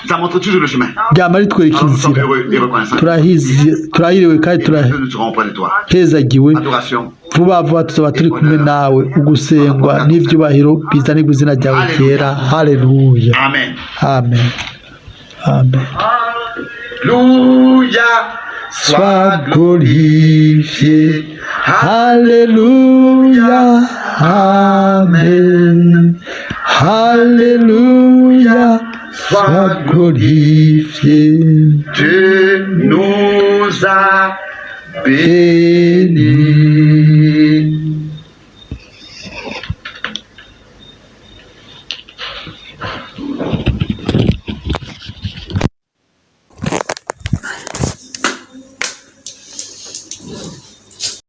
ça montre toujours le chemin. Ryama ritwereka Alors nous sommes inzira. heureux et reconnaissants. Turahiriwe kandi Et nous ne serons auprès de toi. turahezagiwe. Adoration. Vuba vuba tuzaba turi kumwe nawe. Ugusengwa n'ibyubahiro bizanirwa izina ryawe ryera. Haleluya. Amen. Amen, amen. Alléluia. Sois glorifié. Alléluia. Amen. Alléluia. Sois glorifié. Dieu nous a bénis. Béni.